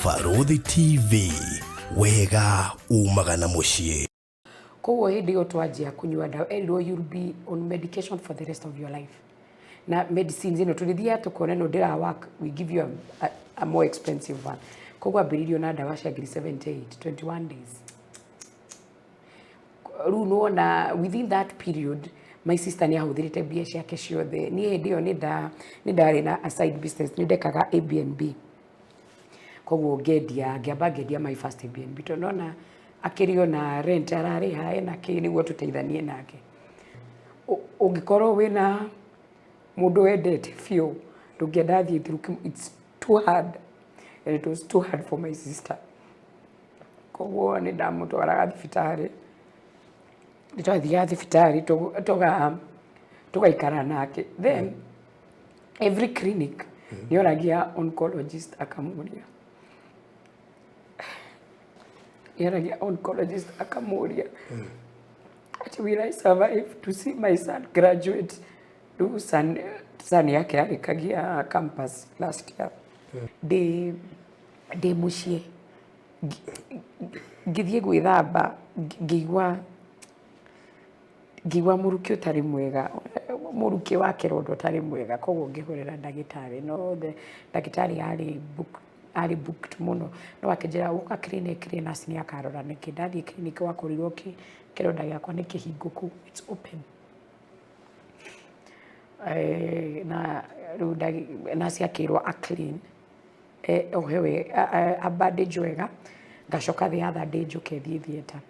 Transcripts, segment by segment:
Barũthi TV, wega umaga na mũciĩ. Koguo hĩndĩ ĩyo twanjia kũnyua ndawa, erirwo, "You'll be on medication for the rest of your life." Na medicines ĩno tũrĩthiaga tũkona ĩno ndĩra work, we give you a more expensive one. Koguo ambĩrĩirio na ndawa cia ngiri 78, 21 days. Rĩu nĩwona, within that period my sister nĩ ahũthĩrĩte mbia ciake ciothe. Niĩ hĩndĩ ĩyo nĩ ndarĩ na a side business, nĩ ndekaga Airbnb. Koguo ngendia, ngĩamba ngendia my first Airbnb, tondũ nona akĩrĩ ona rent ararĩha, ena kĩ, nĩguo tũteithanie nake. Ũngĩkorwo wĩna mũndũ wendete biũ, ndũngĩenda athiĩ through it's too hard, and it was too hard for my sister. Koguo nĩ ndamũtwaraga thibitarĩ, nĩ twathiaga thibitarĩ, tũgaikara nake. Then every clinic nĩ oragia oncologist akamũria, nĩ oragia oncologist akamũria ati, "Will I survive to see my son graduate?" Rĩu son yake arĩkagia campus last year. Ndĩ mũciĩ, ngĩthiĩ gwĩthamba, ngĩigua mũrukĩ ũtarĩ mwega, mũrukĩ wa kĩronda ũtarĩ mwega. Koguo ngĩhũrĩra ndagĩtarĩ, no the ndagĩtarĩ arĩ booked mũno, no akĩnjĩra, "Ũka clinic rĩ, nurse nĩ akarora nĩkĩ." Ndathiĩ clinic, wakorirwo kĩronda gĩakwa nĩ kĩhingũku, it's open. Na rĩu nurse akĩrwo a clean, ohe a bandage wega, ngacoka the other day njũke thiĩ theatre.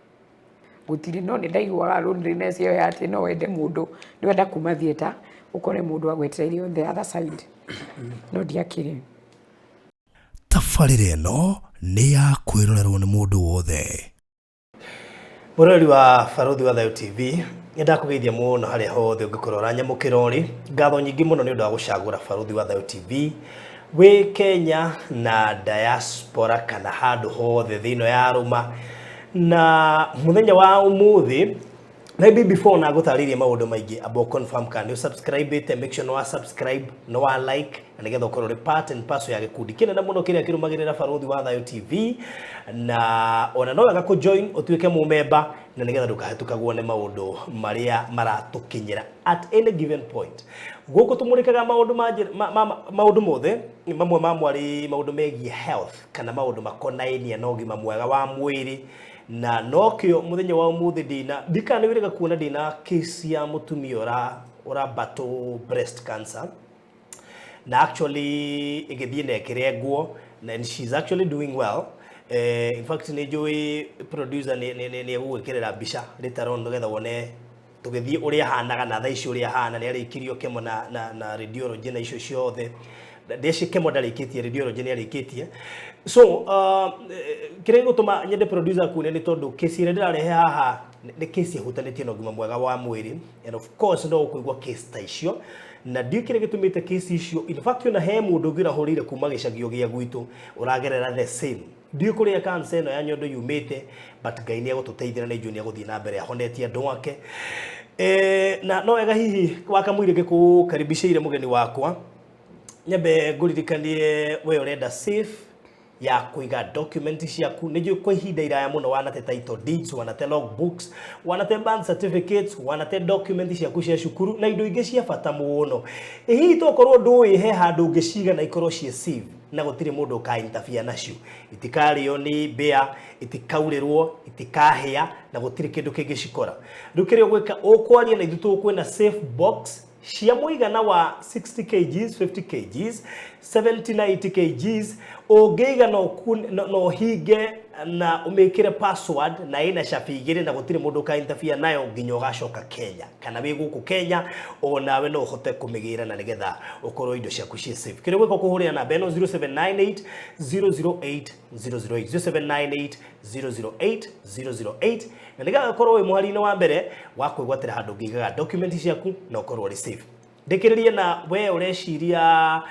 Gũtirĩ, no nĩ ndaiguaga loneliness ĩyo ya atĩ no wende mũndũ, nĩ wenda kuma theatre ũkore mũndũ agwetereire on the other side, no ndiakĩrĩ. Tabarĩra ĩno nĩ ya kwĩrorerwo nĩ mũndũ wothe. Mũrori wa Barũthi wa Thayũ TV, nĩ ndakũgeithia mũno harĩa hothe ũngĩkorwo ũranyamũkĩra ũrĩ. Ngatho nyingĩ mũno nĩ ũndũ wa gũcagũra Barũthi wa Thayũ TV wĩ Kenya na diaspora kana handũ hothe thĩ ĩno ya rũma. Na mũthenya wa ũmũthĩ, maybe before na ngũtarĩrie maũndũ maingĩ, amba confirm kana nĩ subscribe, make sure nĩ wa subscribe, nĩ wa like, na nĩgetha ũkorwo ũrĩ part and parcel ya gĩkundi kĩnene mũno kĩrĩa kĩrũmagĩrĩra Barũthi wa Thayũ TV. Na ona no wega kũ join ũtuĩke mũmemba, na nĩgetha ndũkahĩtũkagwo nĩ maũndũ marĩa maratũkinyĩra at any given point. Gũkũ tũmũrĩkaga maũndũ ma maũndũ mothe, mamwe ma mwarĩ maũndũ megiĩ health kana maũndũ makonainie na ũgima mwega wa mwĩrĩ. Na nokĩo mũthenya wa ũmũthĩ ndĩna, ndikana nĩ wĩrĩga kuona ndĩna case ya mũtumia ũra battle breast cancer, na actually ĩgĩthiĩ na ĩkĩrengwo, and she's actually doing well. In fact, nĩ njũĩ producer nĩ egũgwĩkĩrĩra mbica later on nĩgetha wone tũgĩthiĩ ũrĩa ahanaga na thaa ici ũrĩa ahana. Nĩ arĩkirio chemo na radiology na icio ciothe. Ndeci chemo ndarĩkĩtie, radiology nĩ arĩkĩtie. So kĩrĩa gĩgũtũma nyende producer kuone nĩ tondũ kesi ĩrĩa ndĩrarehe haha nĩ kesi ĩhutanĩtie na ũgima mwega wa mwĩrĩ, and of course no ũkũigua case ta icio na ndiũ kĩrĩa gĩtũmĩte case icio. In fact, ona he mũndũ ũngĩ ũrahũrĩire kuma gĩcagio gĩa gwitũ ũragerera the same. Ndiũ kũrĩa cancer ĩno ya nyondo yumĩte, but Ngai nĩ egũtũteithia na nĩ njũĩ nĩ egũthiĩ na mbere ahonetie andũ ake. Na no wega hihi wakamũire ngĩkũkaribicĩire mũgeni wakwa, nyambe ngũririkanie we ũrenda safe ya kũiga document ciaku. Nĩ njũĩ kwa ihinda iraya mũno wanate title deeds, wanate logbooks, wanate birth certificates, wanate document ciaku cia cukuru na indo ingĩ cia bata mũno. Ĩ hihi tokorwo ndũĩ he handũ ũngĩciga na ikorwo ciĩ safe na gũtirĩ mũndũ ũka interfere nacio, itikarĩo nĩ mbĩa, itikaurĩrwo, itikahĩa, na gũtirĩ kĩndũ kĩngĩcikora? Rĩu kĩrĩa ũgwĩka, ũkwaria na ithuĩ, tũkwĩna safe box cia mũigana wa 60 kgs, 50 kgs, 70 na 80 kgs, ũngĩiga na ũhinge na ũmĩkĩre password, na ĩna cabi igĩrĩ, na gũtirĩ mũndũ ũka interfere nayo nginya ũgacoka Kenya kana wĩ gũkũ Kenya. O nawe no ũhote kũmĩgĩra na nĩgetha ũkorwo indo ciaku ciĩ safe. Kĩrĩa ũgwĩka, ũkũhũrĩra namba ĩno, 0798 008 008, 0798 008 008, na nĩgetha ũkorwo wĩ mũhari-inĩ wa mbere wa kwĩgwatĩra handũ ũngĩigaga document ciaku na ũkorwo ũrĩ safe. Ndĩkĩrĩrie na we ũreciria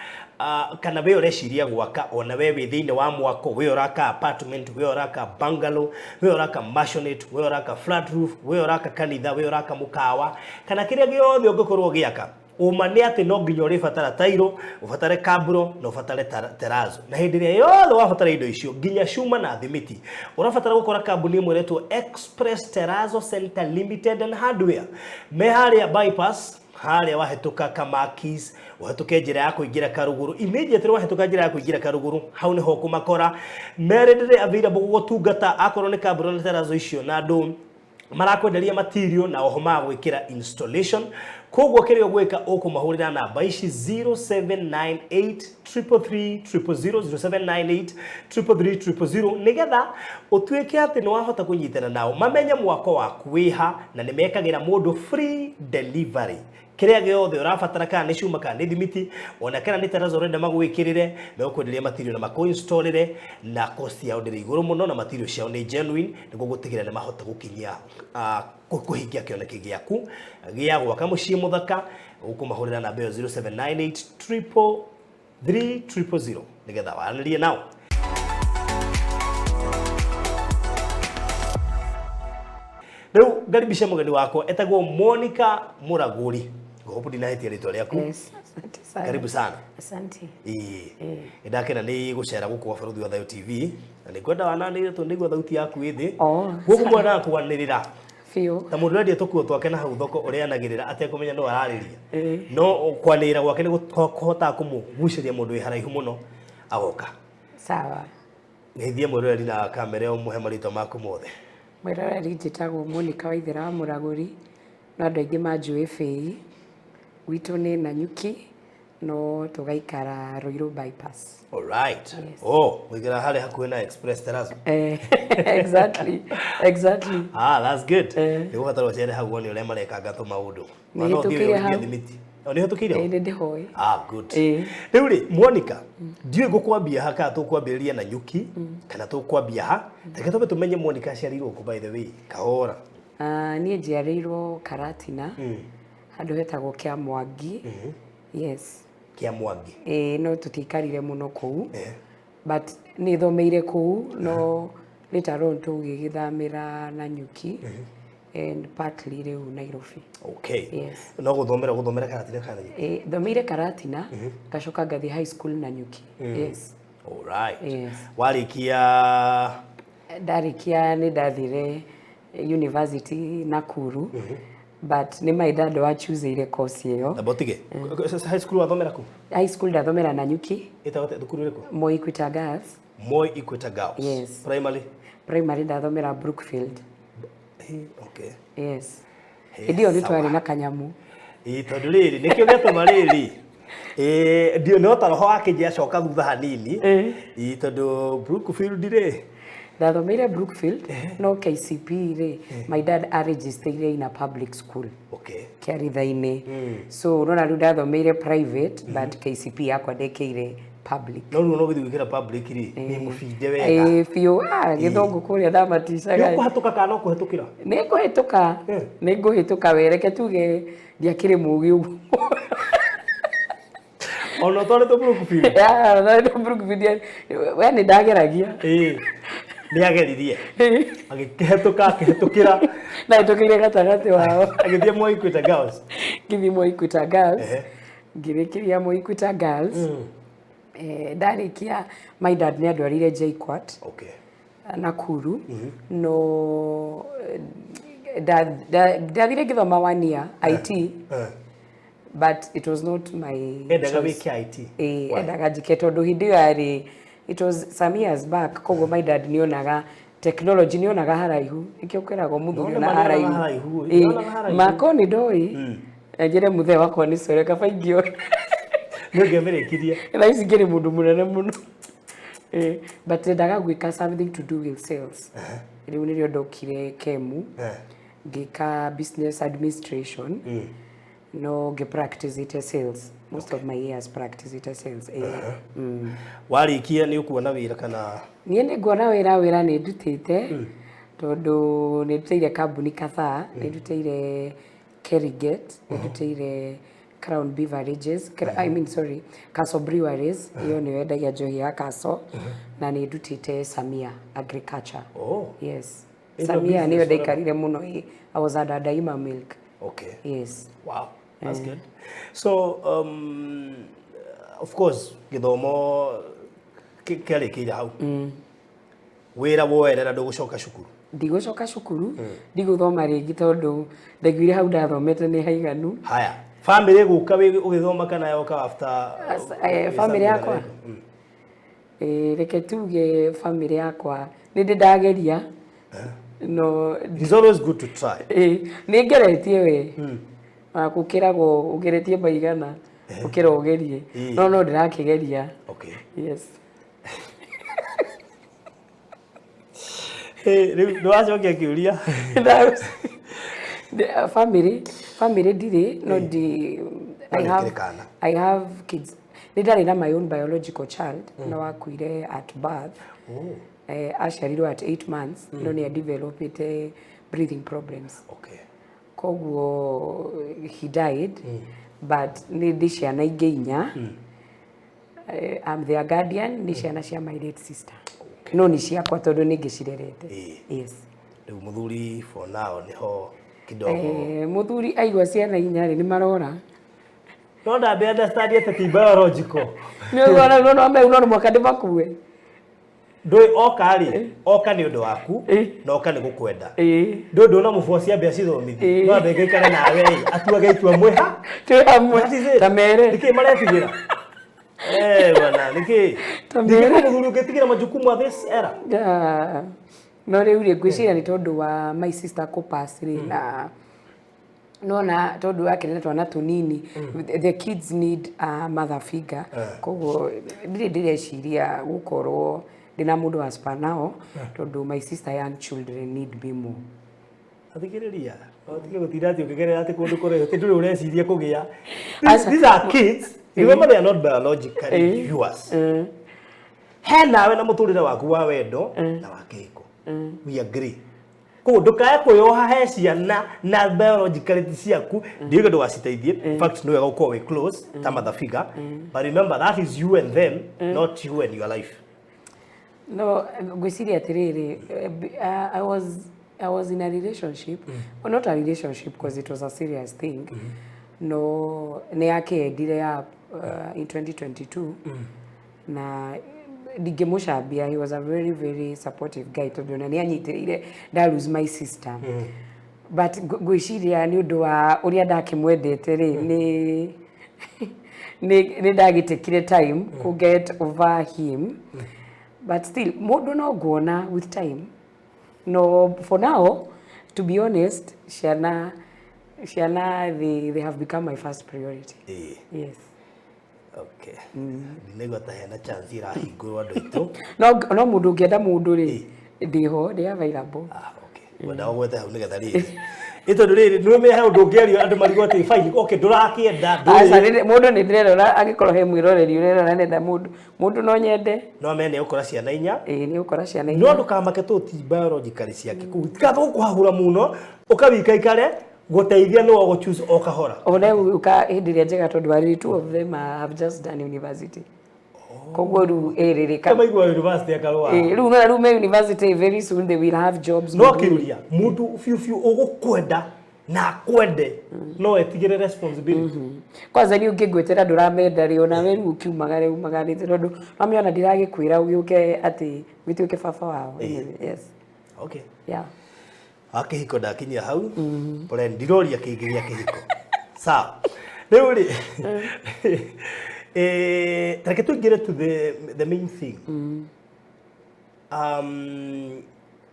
kana we ũreciria gwaka, ona we wĩ thĩinĩ wa mwako, we ũraka apartment, we ũraka bungalow, we ũraka maisonette, we ũraka flat roof, we ũraka kanitha, we ũraka mũkawa, kana kĩrĩa gĩothe ũngĩkorwo ũgĩaka. Ũma nĩ atĩ no nginya ũrĩbatara tairo, ũbatare kaburo na ũbatare terazo. Na hĩndĩ ĩrĩa yothe wabatara indo icio nginya cuma na thimiti, ũrabatara gũkora kambuni ĩmwe ĩretwo Express Terrazzo Center Limited and Hardware. Me harĩa bypass, harĩa wahĩtũka Kamakis, ũhĩtũke njĩra ya kũingĩra Karuguru. Immediately wahĩtũka njĩra ya kũingĩra Karuguru, hau nĩho ũkũmakora. Me readily available gũgũtungata akorwo nĩ kaburo na terazo icio na andũ marakwenderia material na oho magwĩkĩra installation. Koguo kĩrĩa ũgwĩka ũkũmahũrĩra namba ici 0798 333 000, 0798 333 000, nĩgetha ũtuĩke atĩ nĩ wahota kũnyitana nao mamenye mwako waku wĩha, na nĩ mekagĩra mũndũ free delivery. Kĩrĩa gĩothe ũrabatara, kana nĩ cuma kana nĩ thimiti, ona kana nĩ terazo ũrenda magwĩkĩrĩre, megũkwenderia material na makũinstallĩre, na cost yao ndĩrĩ igũrũ mũno, na material ciao nĩ genuine, nĩguo gũtigĩrĩra nĩ mahota gũkinyia kũhingia kĩoneki gĩaku gĩa gwaka mũciĩ mũthaka. Ũkũmahũrĩra namba ĩyo 0798 333 000 nĩgetha waranĩrie nao. Rĩu ngaribisha mũgeni wakwa etagwo Monica Mũragũri. Hope ndinahĩtia rĩtwa rĩaku. Yes, asante sana. Karibu sana. Asante. Ĩĩ, nĩndakena nĩ gũcera gũkũ gwa Barũthi wa Thayũ TV, na nĩngwenda wananĩrĩre tondũ nĩigua thauti yaku ĩ thĩ. Oh. Gũkũ mwendaga kwanĩrĩra Biũ. ta mũndũ ũrendia tũkuo twake na hau thoko, ũrĩa anagĩrĩra atekũmenya nũ ararĩria. No kwanĩrĩra gwake nĩ kũhotaga kũmũgucĩria mũndũ wĩ haraihu mũno agoka. Sawa. Ngeithie mwĩroreri na kamera ũmũhe marĩtwa maku mothe. Mwĩroreri, njĩtagwo Monica Waithera wa Mũragũri, no andũ aingĩ manjũĩ Bĩi. Gwitũ nĩ Nanyuki, no tũgaikara Ruiru bypass. Alright. Yes. Oh, mũikara harĩa hakuhĩ na Express Terrazzo. Exactly. Ah, that's good. Eh. Nĩ gũbatara ũcere hau wone ũrĩa marekanga tũmaũndũ. Nĩ Ona no ũthiĩ hĩtũkĩire ũrĩrie hau. thimiti. O, nĩ hĩtũkĩire hau? Nĩ ndĩhoĩ. Ah, good. Eh. Rĩu rĩ, Monica, ndiũĩ ngũkwambia ha kana tũkwambĩrĩria na nyuki kana tũkwambia ha. Reke twambe tũmenye Monica aciarĩirwo kũ, by the way. Kahora. Ah, niĩ njiarĩirwo Karatina, handũ hetagwo Kĩamwangi. Yes. Kĩa Mwangi. Ĩĩ, no tũtiikarire mũno kũu. Eh. But nĩ thomeire kũu, no later on tũgĩgĩthamĩra Nanyuki and partly rĩu Nairobi. Okay. Yes. No gũthomera Karatina kana Nanyuki? Ĩĩ, thomeire Karatina, ngacoka ngathiĩ high school Nanyuki. Yes. Alright. Yes. Warĩkia? Ndarĩkia nĩ ndathire university Nakuru, but nĩ my dad wachuzeire course ĩyo. Na botige. High school wathomera kũ? High school ndathomera Nanyuki. Ĩtagwo atĩa, thukuru ĩrĩkũ? Moi Equator Girls. Moi Equator Girls. Yes. Primary? Primary ndathomera Brookfield. Okay. Yes. Hey, Hĩndĩ ĩyo nĩ sawa. twarĩ na kanyamu. Ĩĩ, tondũ rĩrĩ nĩkĩo gĩatũma rĩrĩ ĩĩ ndio no ta roho wakĩnjia acoka thutha hanini. Ĩĩ, tondũ Brookfield rĩ? Ndathomeire Brookfield, no KCP rĩ, my dad aregisteire in a public school. Okay. Kĩaritha-inĩ. So unaona rĩu ndathomeire private, but KCP yakwa ndekĩire public. No rĩu no gĩthiĩ gwĩkĩra public rĩ, nĩ mũbinde wega. Ĩĩ biũ. Ah, gĩthũngũ kũrĩa ndamaticaga. Nĩ ũkũhatũka kana no kũhetũkĩra? Nĩ ngũhĩtũka. Nĩ ngũhĩtũka, we reke tuge ndiakĩrĩ mũgĩ ũguo. Ona ũtwarĩtwo Brookfield? Ah, ũtwarĩtwo Brookfield, we nĩ ndageragia. Ĩĩ, nĩ ageririe agĩkĩhetũka, akĩhetũkĩra. Ndahĩtũkĩire gatagatĩ wao. Agĩthiĩ Moi Equator Girls. Ngĩthiĩ Moi Equator Girls. Ehe. Ngĩrĩkĩria Moi Equator Girls. Ndarĩkia my dad nĩ andwarire JKUAT Okay. Nakuru, no ndathire ngĩthoma one year IT, but it was not my Endaga choice. wĩke IT? Ĩĩ. Why? Endaga njike tondũ hĩndĩ ĩyo yarĩ, it was some years back, koguo my dad nĩonaga technology, nĩonaga haraihu, nĩkĩo kwĩragwo mũthuri Nona ona ma nĩonaga haraihu. haraihu, Ĩĩ, nĩonaga haraihu. mako nĩ ndoĩ na njĩre mũthee wakwa nĩ core kaba ingĩoĩ. Nĩ ũngĩamĩrĩkirie. Thaa ici ngĩrĩ mũndũ mũnene mũno. Ĩĩ, but ndendaga gwĩka something to do with sales. Rĩu nĩrĩo ndokire Kemu, ngĩka business administration, no ngĩ practice ite sales most of my years, practice ite sales. Ĩĩ. Warĩkia nĩ ũkuona wĩra kana? Niĩ nĩ nguona wĩra. Wĩra nĩ ndutĩte, tondũ nĩ ndutĩire kambuni kadhaa. Nĩ ndutĩire Kerrygold, nĩ ndutĩire Crown Beverages, I mean, sorry, Castle Breweries, ĩyo nĩyo yendagia njohi ya Castle, na nĩ ndutĩte Samia Agriculture. Oh. Yes. Ĩno Samia business nĩyo ndaikarire mũno. I was at Daima Milk. Okay. Yes. Wow. That's good. So of course gĩthomo kĩarĩkĩire hau. Wĩra woerera, ndũgũcoka cukuru? Ndigũcoka cukuru, ndigũthoma rĩngĩ, tondũ ndaiguire hau ndathomete nĩ haiganu. Haya, family gũka wĩ ũgĩthoma kana yoka after? Family yakwa? Reke tuge family yakwa nĩ ndĩ ndageria, no It is always good to try. Nĩ ngeretie we, ona gũkĩragwo ũgeretie maigana ũkĩra ũgerie, no ndĩrakĩgeria. Yes. Hey, rĩu nĩwacokia kĩũria. Family ndirĩ, no ndi No I nĩ have ũkĩrĩ kana. I have kids. Nĩ ndarĩ na my own biological child, no akuire at birth. Oh. Aciarirwo at 8 months, no nĩ adevelopete breathing problems. Koguo he died, but nĩ ndĩ ciana ingĩ 4. I'm their guardian. Nĩ ciana cia my late sister, no nĩ ciakwa tondũ nĩ ngĩcirerete. Yes. Rĩu mũthuri for now nĩho kidogo? Mũthuri aigua ciana 4 rĩ, nĩ marora. No ndambe understand atĩ ti biological. Nĩ ũguo, no no no mũhaka ndĩmakue. Ndũĩ oka rĩ, oka nĩ ũndũ waku, na oka nĩ gũkwenda. Ndũĩ ndũna mũboci ambe acithomithie, no ambe ngaikare nawe ĩ, atuage itua mwĩha Twĩ hamwe. That is it. Ta mere. Nĩkĩ maretigĩra? Eh bwana, nĩkĩ? Ta mere. Nĩkĩ mũthuri ũngĩtigĩra majukumu a this era? Ah, no rĩu rĩ, ngwĩciria nĩ tondũ wa my sister kũpass rĩ, na nona tondũ akĩrĩ na twana tũnini, the kids need a mother figure. Koguo ndirĩ ndĩreciria gũkorwo ndĩna mũndũ wa spanao, tondũ my sister young children need me more. Athikĩrĩria, no tige gũtinda atĩ ũkĩgerera atĩ kũndũ kũraihu atĩ ndũrĩ ũreciria kũgĩa. Aca. These are kids. Remember, they are not biologically yours. He nawe na mũtũrĩre waku wa wendo na wa kĩhiko. We agree. Koguo ndũkae kwĩyoha he ciana na biologically ti ciaku. Ndiuga ndũgaciteithie. In fact, nĩ wega gũkorwo wĩ close ta mother figure. But remember, that is you and them, not you and your life. No ngwĩciria atĩrĩrĩ, I was in a relationship, well, not a relationship because it was a serious thing, no nĩ yakĩendire ya in 2022, na ndingĩmũcambia. He was a very very supportive guy, tondũ ona nĩ anyitĩrĩire nda lose my sister, but ngwĩciria nĩ ũndũ wa ũrĩa ndakĩmwendete rĩ, nĩ ndagĩtekire time ku get over him, but still mũndũ no nguona with time. No, for now, to be honest, ciana they have become my first priority. Yes. Okay. Ndinaigua ta hena chance irahingũrwo andũ aitũ. No mũndũ ũngĩenda mũndũ rĩ, ndĩho, ndĩ available. Ah, okay. Wenda ũgwete hau nĩgetha rĩrĩ. Ĩ tondũ rĩrĩ nĩ he ũndũ ũngĩario andũ marigwo atĩ fine, okay, ndũrakĩenda Aca, ndũĩ. mũndũ nĩ ndĩrerora, angĩkorwo he mwĩroreri ũrerora nenda mũndũ, mũndũ no nyende. No mene ũkora ciana 4. Ĩĩ, nĩ ũkora ciana No 4. ndũkamake tũ ti biologically ciake. Kũu tikamba gũkũhahũra mũno ũkawika ikare gũteithia nĩ ũgũ choose o kahora. Ona ũka hĩndĩ ĩrĩa njega, tondũ arĩ two of them have just done university, koguo rĩu ĩrĩ rĩ Kama igua university akarũa. Ĩĩ, rĩu no rĩu me university, very soon they will have jobs. No kĩũria, mũndũ biũ biũ ũgũkwenda na akwende no etigĩre responsibility? Kwanza niĩ ũngĩngwĩtĩra ndũramenda rĩ, ona we rĩu ũkiumaga rĩ, umaganĩte, tondũ mamĩona ndiragĩkwĩra ũgĩũke atĩ gĩtuĩke baba wao. Anyway, yes. Yeah. Wa kĩhiko ndakinyia hau pole, ndiroria kĩngĩ gĩa kĩhiko. Sawa, rĩu rĩ, reke tũingĩre to the main thing.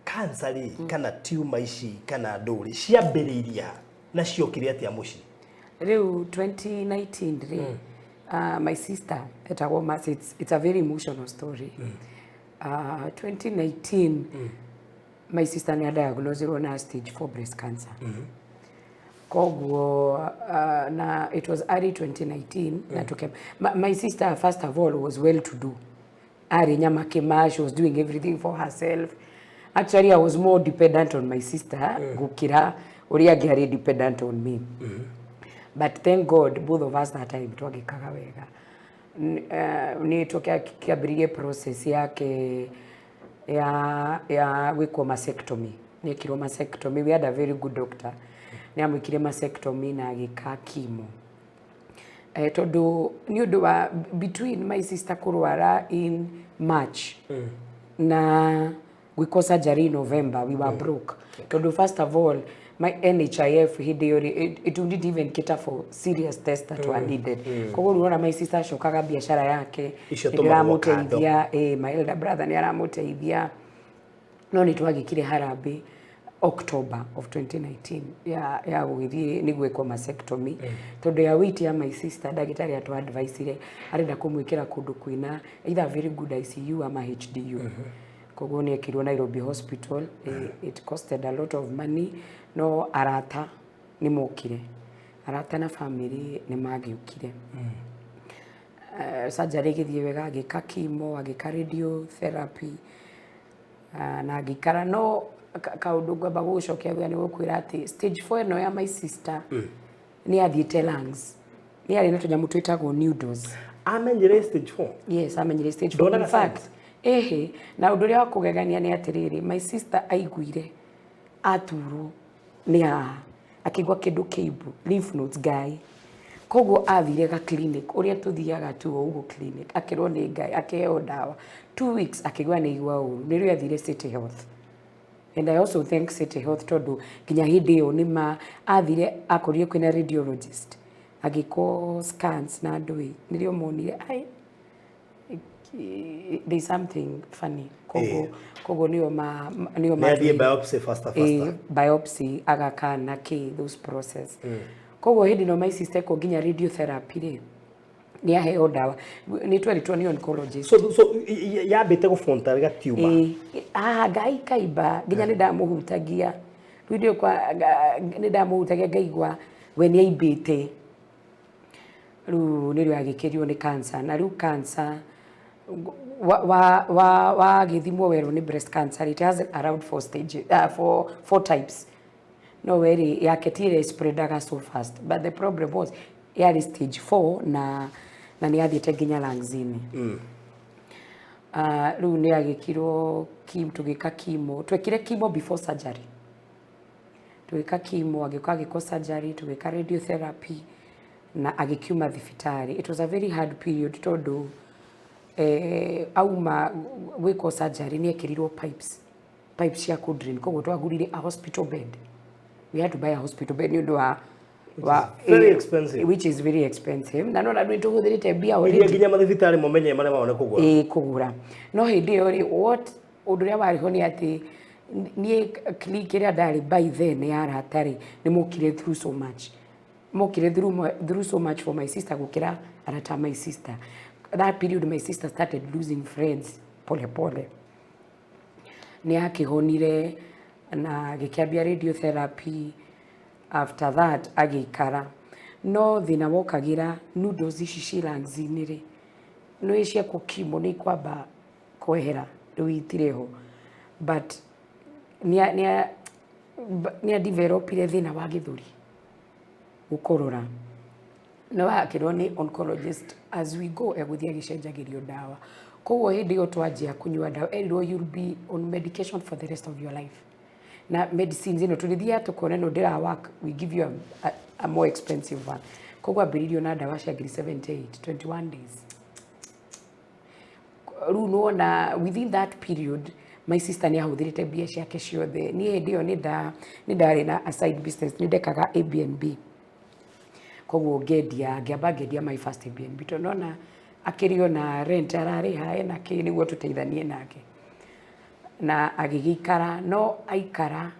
Cancer rĩ, kana tumor ici kana ndũrĩ ciambĩrĩirie ha na ciokire atĩa mũciĩ? Rĩu 2019 rĩ, my sister etagwo Mercy. It's a very emotional story. 2019 my sister nĩ adiagnosirwo na stage 4 breast cancer. Koguo na it was early 2019 na tuke my sister first of all was well to do, arĩ nyamakĩma, she was doing everything for herself. Actually, I was more dependent on my sister gũkĩra ũrĩa angĩ arĩ dependent on me, but thank God both of us that time twagĩkaga wega. Nĩ tũkĩambĩrĩirie process yake ya gwĩkwo mastectomy. Nĩekirwo mastectomy. We had a very good doctor, nĩ amwĩkire mastectomy na agĩka chemo. Tondũ nĩ ũndũ wa between my sister kũrwara in March na gwĩkwo surgery in November, we were broke, tondũ first of all my NHIF hĩndĩ ĩyo rĩ, it wouldn't even cater for serious tests that were needed. Koguo rĩu ũrona my sister acokaga biacara yake Icio nĩ tũmagwo kando. ndĩramũteithia, my elder brother nĩ aramũteithia, no nĩ twagĩkire harambĩ October of 2019 ya gũgĩthiĩ nĩ gwĩkwo mastectomy, tondũ ya weight ya my sister, ndagĩtarĩ atũ advice arenda kũmwĩkĩra kũndũ kwĩna either very good ICU ama HDU. Koguo nĩ ekirwo Nairobi Hospital. It costed a lot of money, no arata nĩ mokire, arata na family nĩ magĩũkire. Surgery ĩgĩthiĩ wega, agĩka chemo, agĩka radiotherapy na ngĩikara. No kaũndũ ngwamba gũgũcokia thutha nĩ gũkwĩra atĩ stage 4 ĩno ya my sister nĩ athiĩte lungs, nĩ arĩ na tũnyamũ twĩtagwo noodles. Amenyire stage 4? Yes, amenyire stage 4. Ndonaga In fact, ĩhĩ, na ũndũ ũrĩa wa kũgegania nĩ atĩrĩrĩ, my sister aiguire aturwo nĩ haha, akĩigua kĩndũ kĩimbu, lymph nodes ngai. Koguo athire ga clinic ũrĩa tũthiaga tu o ũguo clinic, akĩrwo nĩ ngai, akĩheo ndawa 2 weeks, akĩigua nĩ igua ũru, nĩrĩo athire City Health. And I also thank City Health, tondũ nginya hĩndĩ ĩyo nĩ ma athire akorire kwĩna radiologist, agĩkwo scans na ndũĩ, nĩrĩo monire ai there is something funny. Koguo nĩo Nĩ athiĩ biopsy faster faster. Biopsy agakana kĩ those process. Koguo hĩndĩ ĩno my sister ekwo nginya radiotherapy rĩ, nĩ aheo ndawa, nĩ tweritwo nĩ oncologist. So yambĩte gũbonta gatiuma? Ĩĩ, haha ngai kaimba nginya nĩ ndamũhutagia rĩu, ndĩ kwa nĩ ndamũhutagia ngaigua we nĩ aimbĩte. Rĩu nĩrĩo agĩkĩrio nĩ cancer, na rĩu cancer wa wagĩthimwo werwo nĩ breast cancer. It has around four stages, four types, no werĩ yake ti ĩrĩa spreadaga so fast, but the problem was yarĩ stage 4 na nĩ yathiĩte nginya lungs-inĩ. Rĩu nĩ agĩkirwo tũgĩka chemo, twekire chemo before surgery, tũgĩka chemo, agĩũka agĩkwo surgery, tũgĩka radiotherapy na agĩkiuma thibitarĩ. It was a very hard period, tondũ auma gwĩkwo surgery nĩ ekĩrirwo pipes cia kũ drain, koguo twagũrire a hospital bed. We had to buy a hospital bed nĩ ũndũ wa Very expensive. Which is very expensive, na no na nĩ tũhũthĩrĩte mbia Iria already. Nginya mathibitarĩ momenye marĩa mao nĩ kũgũra. Ĩ, kũgũra. No hĩndĩ ĩyo rĩ, what ũndũ ũrĩa warĩ ho nĩ atĩ niĩ clique ĩrĩa ndarĩ by then ya arata rĩ, nĩ mokire through so much, mokire through so much for my sister gũkĩra arata a my sister. That period my sister started losing friends pole pole. Nĩ akĩhonire na agĩkĩambia radiotherapy. After that agĩikara, no thĩna wokagĩra noodles ici ci lungs-inĩ rĩ, nĩ ciekwo chemo nĩ ikwamba kwehera, rĩu itirĩ ho, but nĩ adevelopire thĩna wa gĩthũri gũkorora. No akĩrwo nĩ oncologist as we go egũthiĩ agĩcenjagĩrio ndawa. Koguo hĩndĩ ĩyo twanjia kũnyua ndawa, erirwo, "You'll be on medication for the rest of your life." Na medicines ĩno tũrĩthiaga tũkona ĩno ndĩra work, we give you a more expensive one. Koguo ambĩrĩirio na ndawa cia ngiri 78 21 days. Rĩu nĩwona within that period my sister nĩ ahũthĩrĩte mbia ciake ciothe. Niĩ hĩndĩ ĩyo nĩ ndarĩ na a side business, nĩ ndekaga Airbnb. Koguo ngendia, ngĩamba ngendia my first Airbnb, tondũ nona akĩrĩ ona rent ararĩha ena kĩ nĩguo tũteithanie nake. Na agĩgĩikara, no aikara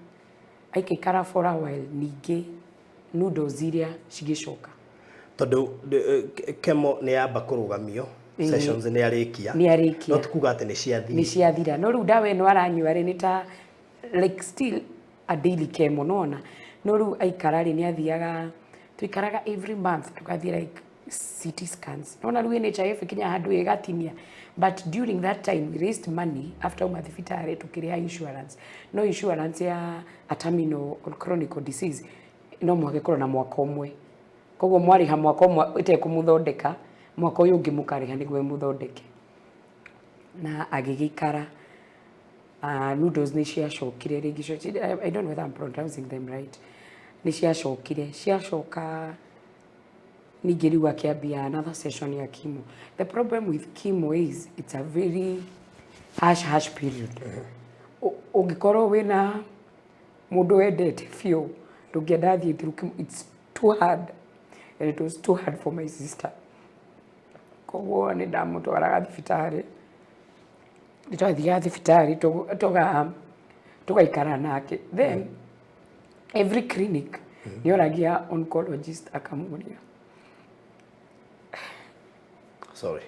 aikaikara for a while, ningĩ noodles iria cigĩcoka. Tondũ chemo nĩ yamba kũrũgamio, sessions nĩ arĩkia. Nĩ arĩkia. No ti kuga atĩ nĩ ciathiĩ. Nĩ ciathira, no rĩu ndawa ĩno aranyua rĩ, nĩ ta like still a daily chemo nona. No rĩu aikara rĩ, nĩ athiaga, tũikaraga every month tũgathiĩ like CT scans. Nona rĩu NHIF ĩkinya handũ ĩgatinia, but during that time we raised money after uma thibitarĩ, tũkĩrĩha insurance. No insurance ya a terminal or chronic disease no mũhaka ĩkorwo na mwaka ũmwe. Koguo mwarĩha mwaka ũmwe ĩtekũmũthondeka, mwaka ũyũ ũngĩ mũkarĩha nĩguo ĩmũthondeke. Na agĩgĩikara. Noodles nĩ ciacokire rĩngĩ. I don't know whether I'm pronouncing them right. Nĩ ciacokire, ciacoka. Ningĩ rĩu akĩambia another session ya chemo. The problem with chemo is it's a very harsh, harsh period. Ũngĩkorwo wĩna mũndũ wendete biũ, ndũngĩenda athiĩ through chemo. It's too hard, and it was too hard for my sister. Koguo nĩ ndamũtwaraga thibitarĩ, nĩ twathiaga thibitarĩ tũgaikara nake. Then every clinic nĩ oragia oncologist akamũria. Sorry.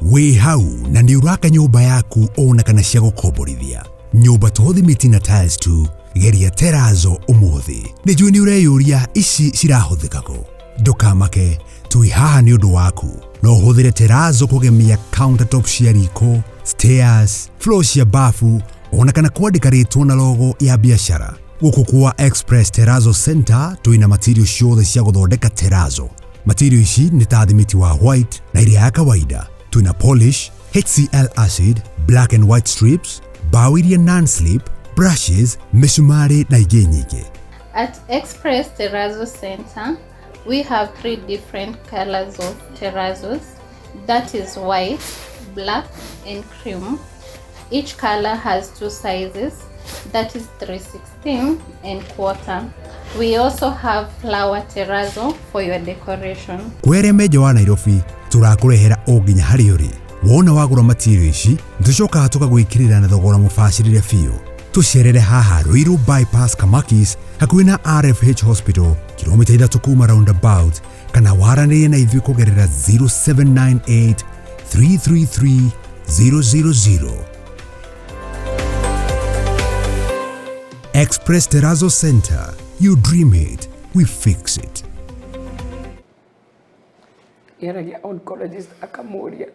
Wĩ hau na nĩ ũraka nyũmba yaku ona kana cia gũkomborithia. Nyũmba to thimiti na tiles tu, geria terazo ũmũthĩ. Nĩ njũĩ nĩ ũreyũria ici cirahũthĩka kũ. Ndũkamake, twĩ haha nĩ ũndũ waku. No ũhũthĩre terazo kũgemia countertop cia riko, stairs, floor cia bafu, ona kana kwandĩka rĩtwa na logo ya biacara. Gũkũ kwa Express Terrazzo Center twĩna material ciothe cia gũthondeka terrazzo. Material ici nĩ ta thimiti wa white na ĩrĩa ya kawaida. Twĩna polish, HCl acid, black and white strips, mbaũ iria non-slip, brushes, mĩcumarĩ na ingĩ nyingĩ. At Express Terrazzo Center, we have 3 different colors of terrazzos. That is white, black, and cream. Each color has 2 sizes, that is 3/16 and quarter. We also have flower terrazzo for your decoration. Kwere menja wa Nairobi, tũrakũrehera o nginya harĩa ũrĩ. Wona wagũra material ici, nĩtũcokaga tũgagwĩkĩrĩra na thogora mũbacĩrĩre biũ. Tũcerere haha Ruiru Bypass Kamakis, hakuhĩ na RFH Hospital, kilomita 3 kuma roundabout, kana waranĩrie na ithuĩ kũgerera 0798 333 000. Express Terrazzo Center. You dream it, we fix it. Yaragia oncologist akamũria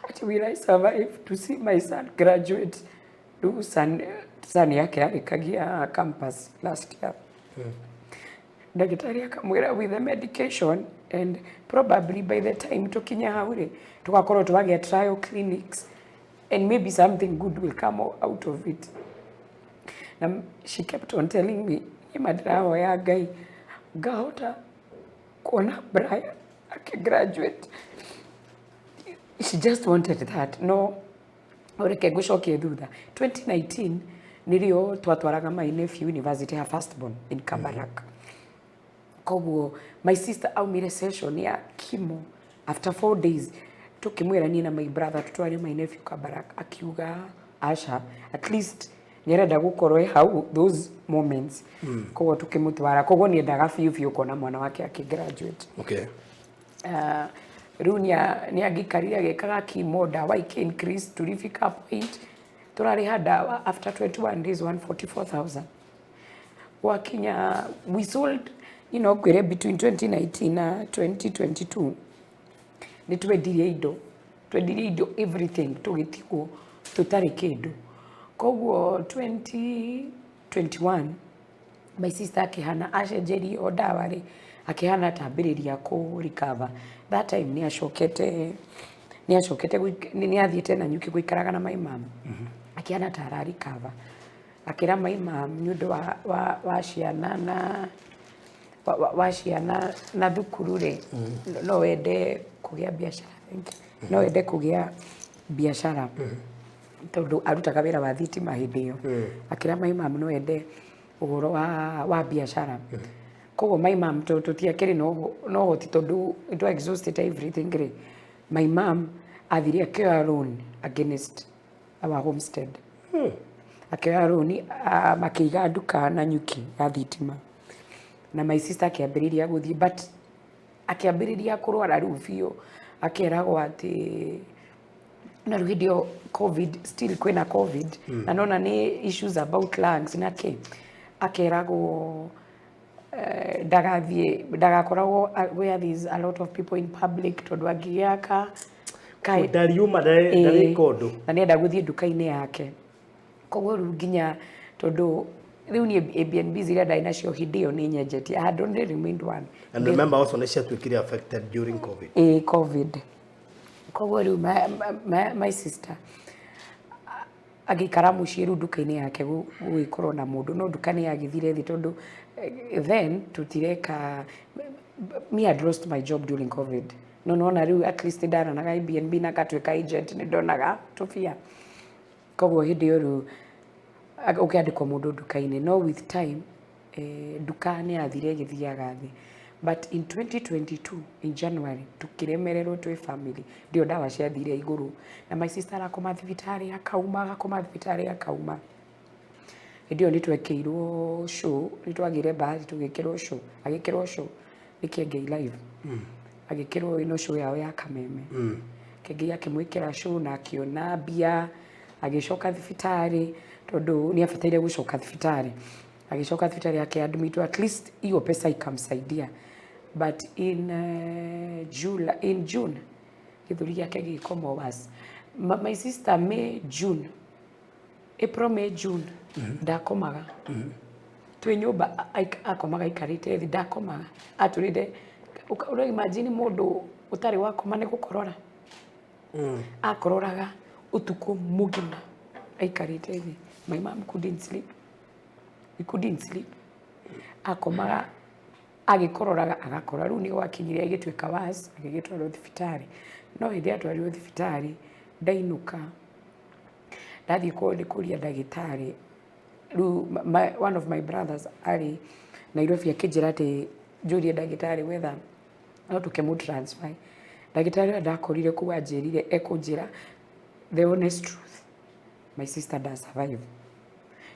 ati will I survive to see my son graduate? Rĩu son yake arĩkagia campus last year. Ndagĩtarĩ akamwĩra with the medication and probably by the time tũkinya hau rĩ, tũgakorwo twagĩa trial clinics and maybe something good will come out of it. Na she kept on telling me, nĩ ndĩrahoya Ngai ngahota kuona Brian akigraduate. She just wanted that. No, reke ngũcokie thutha. 2019 nĩrĩo twatwaraga my nephew university, her firstborn in Kabarak. Koguo my sister aumire session ya chemo after 4 days, tukimwĩra niĩ na my brother tutware my nephew Kabarak, akiuga aca, at least nĩarenda gũkorwo e hau those moments. Koguo tukĩmũtwara, koguo nĩendaga biũ biũ kuona mwana wake akĩgraduate. Rĩu nĩ angĩikarire agĩkaga chemo, ndawa ikĩ increase, tulifika point tũrarĩha ndawa after 21 days 144,000. Gwakinya we sold, ngwĩre between 2019 na 2022 nĩ twendirie indo, twendirie indo everything, tũgĩtigwo tũtarĩ kĩndũ. Koguo 2021 my sister akĩhana acenjerio ndawa rĩ, akĩhana tambĩrĩria kũ recover. That time nĩ acokete, nĩ acokete nĩ athiĩte na nyuki gũikaraga na my mom. Akĩhana ta ara recover, akĩra my mom nĩ ũndũ wa ciana na wa ciana na thukuru rĩ, no wende kũgĩa biacara. Thank you. No wende kũgĩa biacara tondũ arutaga wĩra wa thitima hĩndĩ ĩyo. Akĩra my mom no ende ũhoro wa biacara. Koguo my mom tũtiakĩrĩ na ũhoti tondũ it was exhausted everything rĩ, my mom athire akĩoya loan against our homestead. Akĩoya loan, makĩiga nduka na nyuki ya thitima, na my sister akĩambĩrĩria gũthiĩ, but akĩambĩrĩria kũrwara rĩu biũ, akeragwo atĩ na rĩu hĩndĩ ĩyo COVID, still kwĩna COVID, na nona nĩ issues about lungs na kĩ, akeragwo ndagathiĩ, ndagakoragwo where there is a lot of people in public, tondũ angĩgĩa ka Ndariuma ndarĩka ũndũ. Na nĩenda gũthiĩ nduka-inĩ yake. Koguo rĩu nginya tondũ rĩu niĩ Airbnb iria ndarĩ nacio hĩndĩ ĩyo nĩ nyenjetie, I had only remained one. And remember also nĩ ciatuĩkire affected during COVID. Ĩ, COVID. Koguo rĩu my sister agĩikara mũciĩ rĩu nduka-inĩ yake gũgĩkorwo na mũndũ, no nduka nĩ yagĩthire thĩ tondũ Then tutireka, me, had lost my job during COVID, no nona rĩu at least ndaranaga Airbnb na ngatuĩka agent, nĩ ndonaga tũbia. Koguo hĩndĩ ĩyo rĩu ũkĩandĩkwo mũndũ nduka-inĩ, no with time nduka nĩ yathire ĩgĩthiaga thĩ. But in 2022 in January tukĩremererwo twĩ family ndio ndawa ciathire igũrũ, na my sister arakoma thibitarĩ, akauma, agakoma thibitarĩ, akauma. Hĩndĩ ĩyo nĩ twekĩirwo show, nĩ twagĩire bahati tũgĩkĩrwo show, agĩkĩrwo show nĩ Kĩengei Live, agĩkĩrwo ĩno show yao ya Kameme. Kĩengei akĩmwĩkĩra show na akĩona mbia, agĩcoka thibitarĩ tondũ nĩ abataire gũcoka thibitarĩ. Agĩcoka thibitarĩ, akĩadmitwo, at least hiyo pesa ikamsaidia. But in July, in June gĩthũri gĩake gĩgĩkoma worse. My sister, May, June, April, May, June ndakomaga twĩ nyũmba, akomaga aikarĩte thĩ, ndakomaga, atũrĩte. Ũra imagine mũndũ ũtarĩ wakoma nĩ gũkorora, akororaga ũtukũ mũgima aikarĩte thĩ. My mom couldn't sleep, we couldn't sleep. Akomaga agĩkororaga, agakora. Rĩu nĩ gwakinyire agĩtuĩka worse, agĩgĩtwarwo thibitarĩ. No hĩndĩ atwarirwo thibitarĩ, ndainũka, ndathiĩ nĩ kũria ndagĩtarĩ. Rĩu one of my brothers arĩ Nairobi, akĩnjĩra atĩ njũrie ndagĩtarĩ whether no tũkĩmũ transfer. Ndagĩtarĩ ũrĩa ndakorire kũu anjĩrire, ekũnjĩra the honest truth, my sister does survive,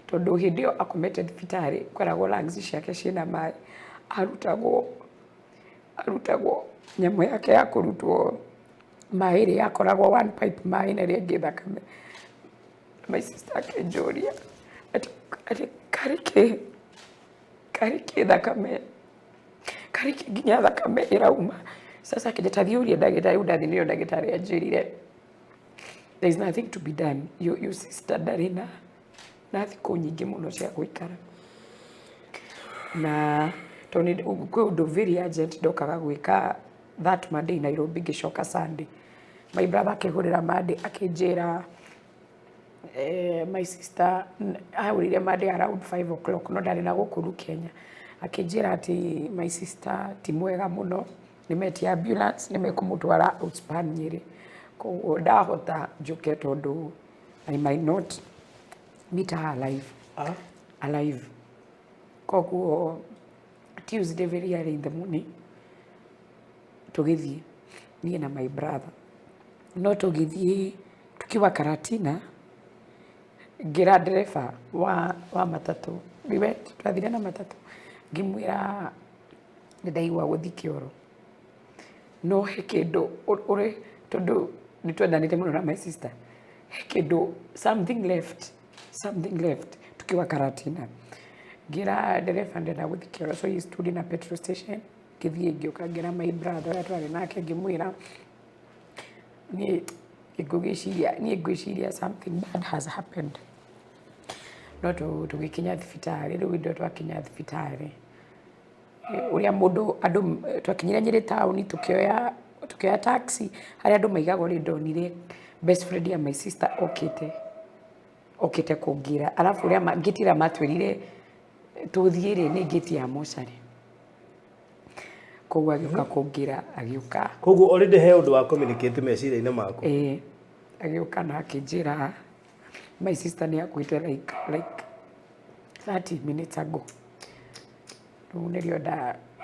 tondũ hĩndĩ ĩyo akomete thibitarĩ kweragwo lungs ciake ciĩna maĩ, arutagwo nyamũ yake ya kũrutwo maĩ ĩrĩa yakoragwo one pipe maĩ na ĩrĩa ĩngĩ thakame. My sister akĩnjũria atĩ karĩ kĩ thakame, karĩ kĩ nginya thakame ĩrauma. Sasa akĩnjĩta thiĩ ũrie ndagĩtarĩ. Rĩu ndathiĩ nĩyo ndagĩtarĩ anjĩrire there is nothing to be done, your sister ndarĩ na thikũ nyingĩ mũno cia gũikara, na tondũ kwĩ ũndũ very urgent ndokaga gwĩka that Monday Nairobi, ngĩcoka Sunday. My brother akĩhũrĩra Monday, akĩnjĩra my sister ahũrĩire Monday around 5 o'clock, no ndarĩ na gũkũ Kenya, akĩnjĩra atĩ my sister ti mwega mũno, nĩ metia ambulance, nĩ mekũmũtwara Outspan Nyĩrĩ, koguo ndahota njũke tondũ I might not meet her alive. Ah? Alive. Koguo Tuesday very early in the morning tũgĩthiĩ, niĩ na my brother. No tũgĩthiĩ, tukiwa Karatina, ngĩra ndereba wa matatũ, we went, twathire na matatũ, ngĩmwĩra nĩ ndaigua gũthiĩ kĩoro, no he kĩndũ ũrĩ, tondũ nĩ twendanĩte mũno na my sister, he kĩndũ, something left, something left. Tukiwa Karatina ngĩra ndereba ndĩrenda gũthiĩ kĩoro, so he stood in a petrol station. Ngĩthiĩ, ngĩũka, ngĩra my brother ũrĩa twarĩ nake, ngĩmwĩra niĩ ngũgĩciria, niĩ ngwĩciria something bad has happened. No tũgĩkinya thibitarĩ, rĩu hĩndĩ ĩyo twakinya thibitarĩ, ũrĩa mũndũ andũ twakinyire Nyĩrĩ taũni, tũkĩoya taxi harĩa andũ maigagwo. Rĩ ndonire best friend ya my sister okĩte kũngĩra, arabu ũrĩa ngĩti ĩrĩa matwĩrire tũthiĩ rĩ nĩ ngĩti ya mocarĩ, koguo agĩũka kũngĩra, agĩũka. Koguo already he ũndũ wa communicate meciria-inĩ maku. Ĩĩ, agĩũka na akĩnjĩra my sister nĩ akuĩte like 30 minutes ago. Rĩu nĩrĩo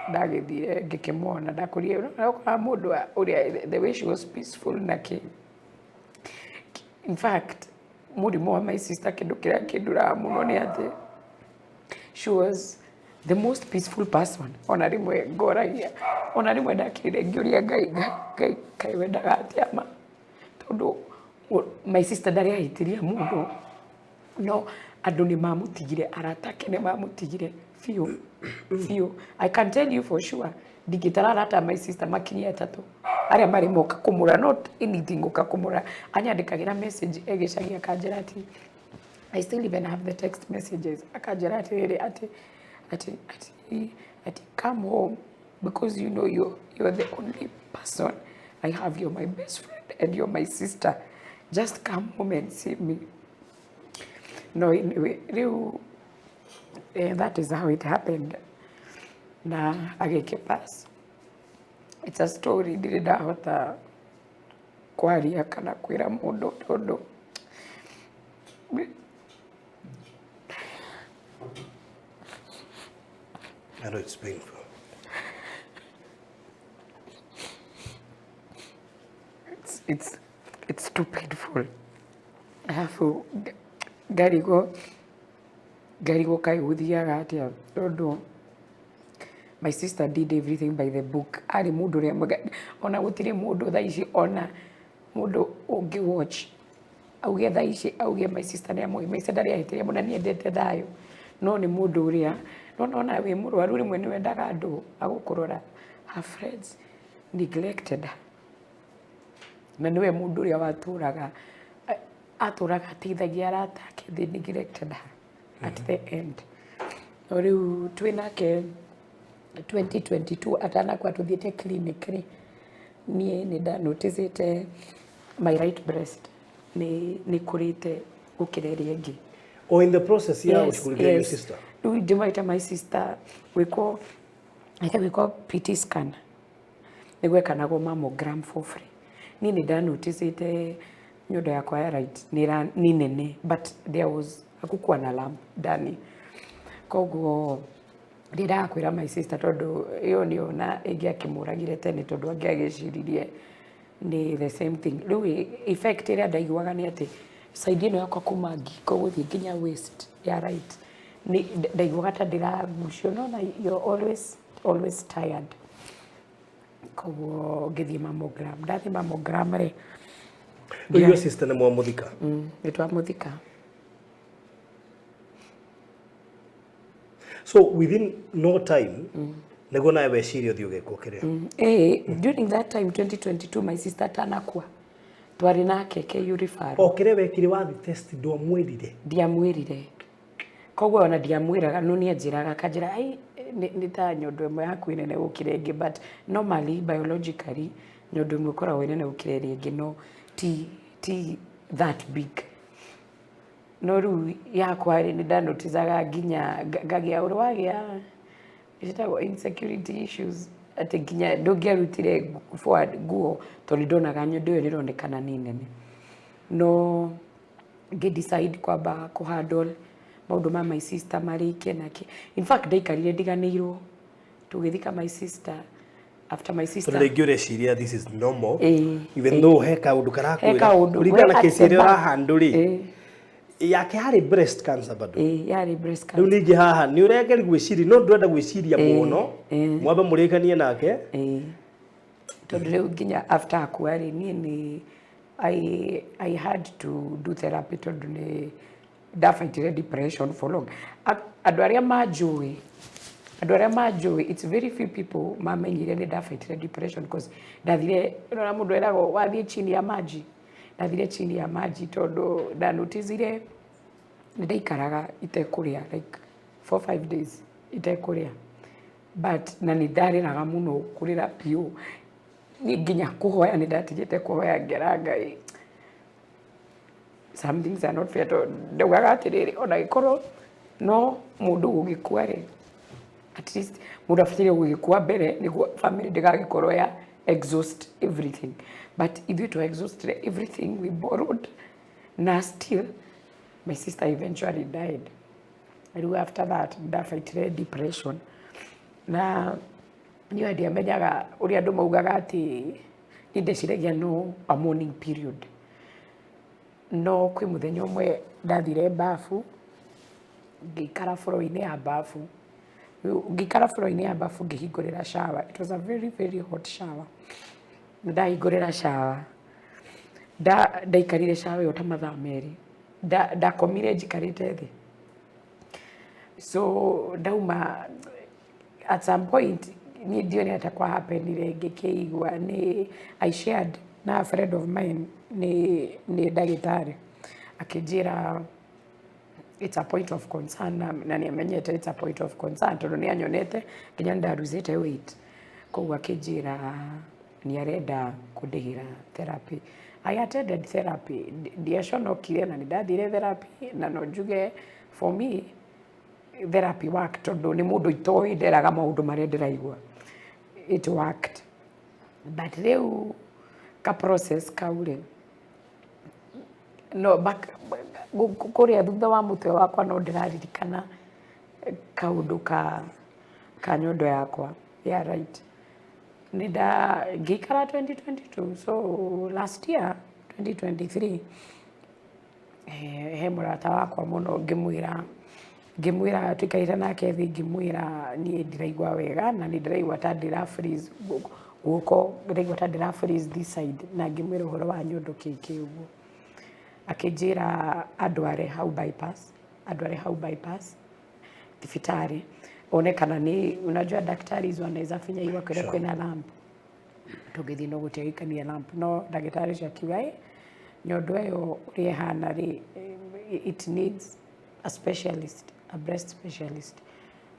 ndagĩthire ngĩkĩmuona, ndakũrire ũkoraga mũndũ ũrĩa the way she was peaceful na kĩ. In fact, mũrimũ wa my sister, kĩndũ kĩrĩa kĩnduraga mũno nĩ atĩ she was the most peaceful person. Ona rĩmwe ngoragia, ona rĩmwe ndakĩrire ngĩũria Ngai, "Ngai, Ngai, kaĩ wendaga atĩa ma?" Tondũ my sister ndarĩ ahĩtĩria mũndũ, no andũ nĩ mamũtigire, arata ake nĩ mamũtigire biũ biũ. I can tell you for sure, ndingĩtara arata a my sister makinyie atatũ arĩa marĩ moka kũmũra, not anything, gũka kũmũra. Anyandĩkagĩra message e gĩcagi, akanjĩra atĩ, I still even have the text messages, akanjĩra atĩrĩrĩ, atĩ "Come home because you know you're the only person I have. You're my best friend and you're my sister. Just come home and see me." No, anyway, rĩu that is how it happened. Na agĩkĩ pass. It's a story ndirĩ ndahota kwaria kana kwĩra mũndũ tondũ I know it's painful. It's too painful. Arabu ngarigwo kaĩ gũthiaga atĩa, tondũ my sister did everything by the book. Arĩ mũndũ ũrĩa mwega, ona gũtirĩ mũndũ thaa ici, ona mũndũ ũngĩ watch auge thaa ici, auge my sister nĩ amũĩ. My sister ndarĩ ahĩtĩria mũno na nĩ endete thayũ, no nĩ mũndũ ũrĩa nona ona wĩ mũrwaru rĩmwe nĩ wendaga andũ a gũkũrora. Her friends neglected her, na nĩwe mũndũ ũrĩa watũraga atũraga ateithagia arata ake. They neglected her at the end. No rĩu twĩ nake 2022 atanakua, tũthiĩte clinic rĩ, niĩ nĩ ndanoticĩte my right breast nĩ kũrĩte gũkĩra ĩrĩa ĩngĩ. Or in the process ya gũshughulikia your sister? Rĩu ndĩmaita my sister gwĩkwo, eke gwĩkwo PT scan, nĩ gwekanagwo mammogram for free. Niĩ nĩ ndanoticĩte nyondo yakwa ya right nĩ nene, but there was hakukuwa na lump ndani. Koguo ndĩndaga kwĩra my sister, tondũ ĩyo nĩyo na ĩngĩ akĩmũragire tene, tondũ angĩ agĩciririe nĩ the same thing. Rĩu effect ĩrĩa ndaiguaga nĩ atĩ side ĩno yakwa kuma ngingo gũthiĩ nginya waist ya right nĩ ndaiguaga ta ndĩragucio, no na you're always always tired. Koguo ngĩthiĩ mammogram. Ndathiĩ mammogram rĩ, Rĩu your sister nĩ mwamũthika? Nĩ twamũthika. So within no time nĩguo nawe weciria ũthiĩ ũgekwo kĩrĩa? During that time, 2022, my sister atanakua, twarĩ nake KU referral. O kĩrĩa wekire wathi test, ndwamwĩrire? Ndiamwĩrire. Koguo ona ndiamwĩraga, no nĩ anjĩraga, akanjĩra, "Ai, nĩ ta nyondo ĩmwe yaku ĩ nene gũkĩra ĩngĩ." But normally, biologically, nyondo ĩmwe ĩkoragwo ĩ nene gũkĩra ĩrĩa ĩngĩ, no ti that big. No rĩu yakwa rĩ, nĩ ndanoticaga nginya ngagĩa ũrĩa wagĩa ciĩtagwo insecurity issues, atĩ nginya ndũngĩarutire forward nguo tondũ nĩ ndonaga nyondo ĩyo nĩ ĩronekana nĩ nene. No ngĩ decide kwamba kũ handle maũndũ ma my sister marĩke nake. In fact, ndaikarire ndiganĩirwo tũgĩthika my sister. After my sister, Tondũ rĩngĩ ũreciria this is normal, even though he kaũndũ he karakwĩra kaũndũ kũringana na we at kesi the ĩrĩa back. ũrahandũ rĩ, yake yarĩ breast cancer bado? Ĩĩ, yarĩ breast Rĩu cancer. Ningĩ haha nĩ ũregeri gwĩciria, no ndũrenda gwĩciria mũno, mwambe mũrĩkanie nake. Ĩĩ, tondũ rĩu nginya after akua rĩ, niĩ nĩ I had to do therapy, tondũ nĩ ndabaitire depression for long. Andũ arĩa manjũĩ, it's very few people mamenyire nĩ ndabaitire depression, because ndathire ũrona mũndũ eragwo wathiĩ chini ya maji. Ndathire chini ya maji tondũ ndanoticire nĩ ndaikaraga itekũrĩa like 4-5 days itekũrĩa, but na nĩ ndarĩraga mũno, kũrĩra biũ. Niĩ nginya kũhoya nĩ ndatigĩte kũhoya, ngera Ngai some things are not fair, tondũ ndaugaga atĩrĩrĩ, ona gĩkorwo no mũndũ gũgĩkua rĩ, at least mũndũ abataire gũgĩkua mbere nĩguo family ndĩgagĩkorwo ya exhaust everything. But ithuĩ twa exhausted everything we borrowed, na still my sister eventually died. Rĩu after that ndabaitire depression, na niĩ ndiamenyaga ũrĩa andũ maugaga atĩ niĩ ndeciragia no a mourning period. No kwĩ mũthenya ũmwe ndathire bafu, ngĩikara floor-inĩ ya bafu. Rĩu ngĩikara floor-inĩ ya bafu, ngĩhingũrĩra shower. It was a very very hot shower. Ndahingũrĩra shower, ndaikarire shower ĩyo ta mathaa 2. Ndakomire njikarĩte thĩ. So ndauma, at some point niĩ ndione ata kwa happenire, ngĩkĩigua nĩ I shared na a friend of mine, nĩ ndagĩtarĩ, akĩnjĩra it's a point of concern, na nĩ amenyete it's a point of concern tondũ nĩ anyonete nginya nĩ ndaruzĩte weight. Koguo akĩnjĩra nĩ arenda kũndĩhĩra therapy. I attended therapy. Ndiaconokire na nĩ ndathire therapy, na no njuge for me Therapy work, tondũ nĩ mũndũ itoĩ nderaga maũndũ marĩa ndĩraigua. It worked, but rĩu ka process kau rĩ, no back kũrĩa thutha wa mũtwe wakwa no ndĩraririkana kaũndũ ka nyondo yakwa ya right. Nĩ nda ngĩikara 2022, so last year 2023, he mũrata wakwa mũno ngĩmwĩra tũikarĩte nake thĩ, ngĩmwĩra niĩ ndiraigua wega na nĩ ndĩraigua ta ndĩra freeze guoko, ndĩraigua ta ndĩra freeze this side, na ngĩmwĩra ũhoro wa nyondo kĩkĩ ũguo. Akĩnjĩra andware hau bypass, andware hau bypass thibitarĩ one kana nĩ, unajua daktari wanaweza finya hiyo akwĩra kwĩna lump, tũngĩthiĩ no gũtiagĩkania lump, no ndagĩtarĩ ũcio akiuga, "Ĩ, nyondo ĩyo ũrĩa ĩhana rĩ, it needs a specialist, a breast specialist."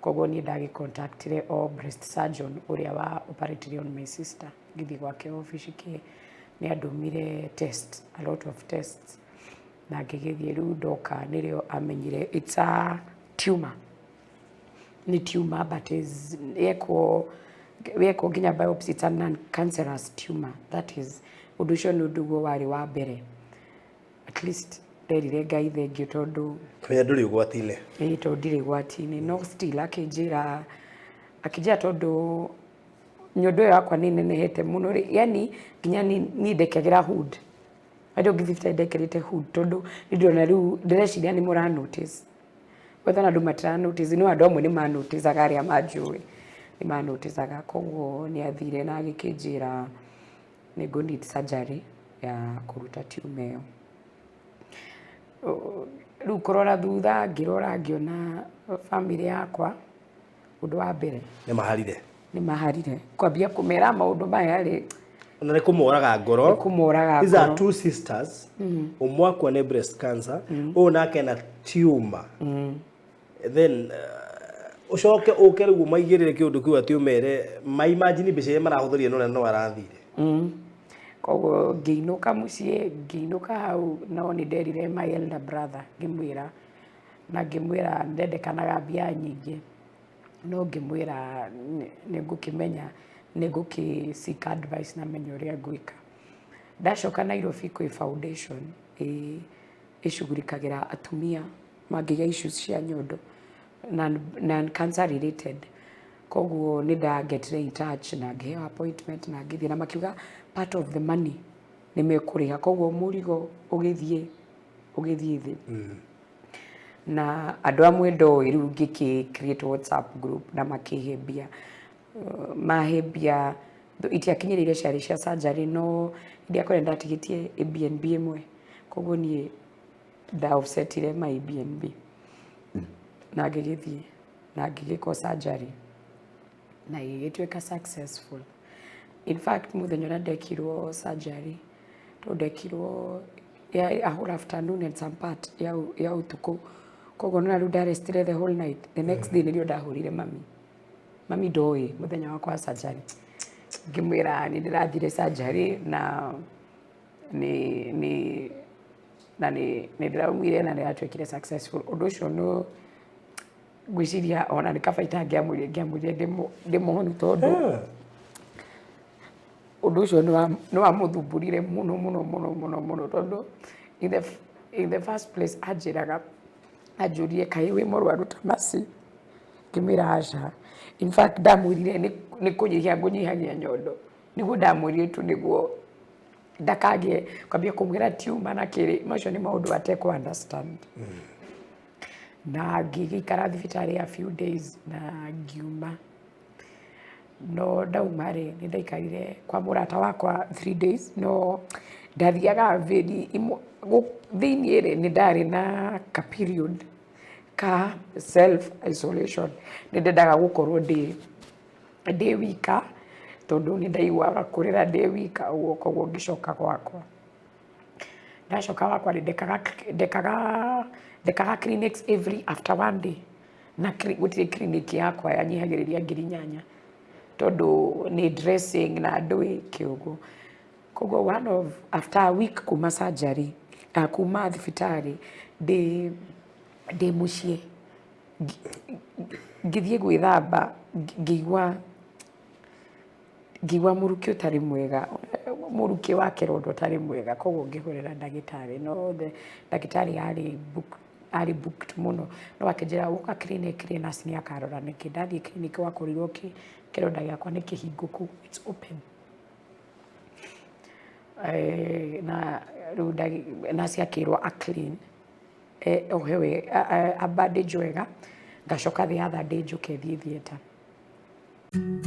Koguo niĩ ndagĩcontactire o breast surgeon ũrĩa wa operatire on my sister, ngĩthiĩ gwake obici kĩ nĩ andũmire test, a lot of tests, na ngĩgĩthiĩ. Rĩu ndoka nĩrĩo amenyire it's a tumor, nĩ tumor, but is yekwo nginya biopsy, it's a non-cancerous tumor. That is ũndũ ũcio nĩ ũndũ guo warĩ wa mbere at least nderire Ngai thengiũ tondũ Kamenya ndũrĩ ũgwati-inĩ. Ĩĩ, tondũ ndirĩ ũgwati-inĩ, no still akĩnjĩra tondũ nyondo ĩyo yakwa nĩ nenehete mũno rĩ, yani nginya niĩ ndekagĩra hood. I don't give if ndekĩrĩte hood tondũ nĩ ndĩrona rĩu ndĩreciria nĩ mũra notice whether andũ matira notice, no andũ amwe nĩ ma noticeaga, arĩa manjũĩ nĩ ma noticeaga. Koguo nĩ athire na agĩkĩnjĩra nĩ ngũ need surgery ya kũruta tumor ĩyo. Rĩu kũrora thutha, ngĩrora ngĩona family yakwa, ũndũ wa mbere Nĩ maharire. Nĩ maharire kwambia kũmera maũndũ maya rĩ. Ona nĩ kũmoraga ngoro. Nĩ kũmoraga These are ngoro. two sisters. Ũmwe akua nĩ breast cancer, ũyũ nake na tumor. Then ũcoke ũke rĩu ũmaigĩrĩre kĩũndũ kĩu atĩ ũmere ma imagine mbeca iria marahũthĩrire no no arathire. Koguo ngĩinũka mũciĩ, ngĩinũka hau, no nĩ nderire my elder brother, ngĩmwĩra na ngĩmwĩra ndendekanaga mbia nyingĩ, no ngĩmwĩra nĩ ngũkĩmenya, nĩ ngũkĩ seek advice na menye ũrĩa ngwĩka. Ndacoka Nairobi kwĩ foundation ĩcugurikagĩra atumia mangĩgĩa issues cia nyondo non cancer related. Koguo nĩ ndagetire in touch na ngĩheo appointment na ngĩthiĩ, na makiuga part of the money nĩ mekũrĩha, koguo mũrigo ũgĩthiĩ thĩ. Na andũ amwe ndoĩ rĩu ngĩkĩ create WhatsApp group na makĩhe mbia. Mahe mbia itiakinyĩrĩire ciarĩ cia surgery, no ndiakorire ndatigĩtie Airbnb ĩmwe, koguo niĩ nda offsetire my Airbnb na ngĩgĩthiĩ na ngĩgĩkwo surgery na ĩgĩgĩtuĩka successful. In fact, mũthenya ũrĩa ndekirwo surgery, tondũ ndekirwo ya a whole afternoon and some part ya ũtukũ, koguo nona rĩu ndarestire the whole night. The next day nĩrĩo ndahũrire mami. Mami ndoĩ mũthenya wakwa wa surgery. Ngĩmwĩra nĩ ndĩrathire surgery na nĩ na nĩ ndĩraumire na nĩ yatuĩkire successful. Ũndũ ũcio no ngwĩciria ona nĩ kaba itangĩamwĩrire, ngĩamwĩrire ndĩ mũhonu, tondũ ũndũ ũcio nĩ wamũthumbũrire mũno mũno mũno mũno mũno, tondũ in the first place anjĩraga, anjũririe, "Kaĩ wĩ mũrwaru ta Mercy?" Ngĩmwĩra aca. In fact, ndamwĩrire nĩ kũnyihia ngũnyihagia nyondo, nĩguo ndamwĩrire tu nĩguo ndakagĩe kwambia kũmwĩra tumor na kĩrĩ macio nĩ maũndũ atekũ understand. Na ngĩgĩikara thibitarĩ a few days na ngiuma. No ndauma rĩ, nĩ ndaikarire kwa mũrata wakwa 3 days, no ndathiaga very thĩiniĩ rĩ, nĩ ndarĩ na ka period ka self isolation. Nĩ ndendaga gũkorwo ndĩ wika, tondũ nĩ ndaiguaga kũrĩra ndĩ wika ũguo. Koguo ngĩcoka gwakwa. Ndacoka gwakwa rĩ, ndekaga clinics every after one day, na gũtirĩ clinic yakwa yanyihagĩrĩria 8,000, tondũ nĩ dressing na ndũĩ kĩũguo. Koguo one of after a week kuma surgery, kuma thibitarĩ, ndĩ mũciĩ. Ngĩthiĩ gwĩthamba, ngĩigua mũrukĩ ũtarĩ mwega, mũrukĩ wa kĩronda ũtarĩ mwega. Koguo ngĩhũrĩra ndagĩtarĩ, no ndagĩtarĩ arĩ booked mũno, no akĩnjĩra, "Woka clinic rĩ, nurse nĩ akarora nĩkĩ." Ndathiĩ clinic, wakorirwo kĩronda gĩakwa nĩ kĩhingũku, it's open. Na rĩu nurse akĩrwo a clean, ohe a bandage wega, ngacoka the other day njũke thiĩ theatre.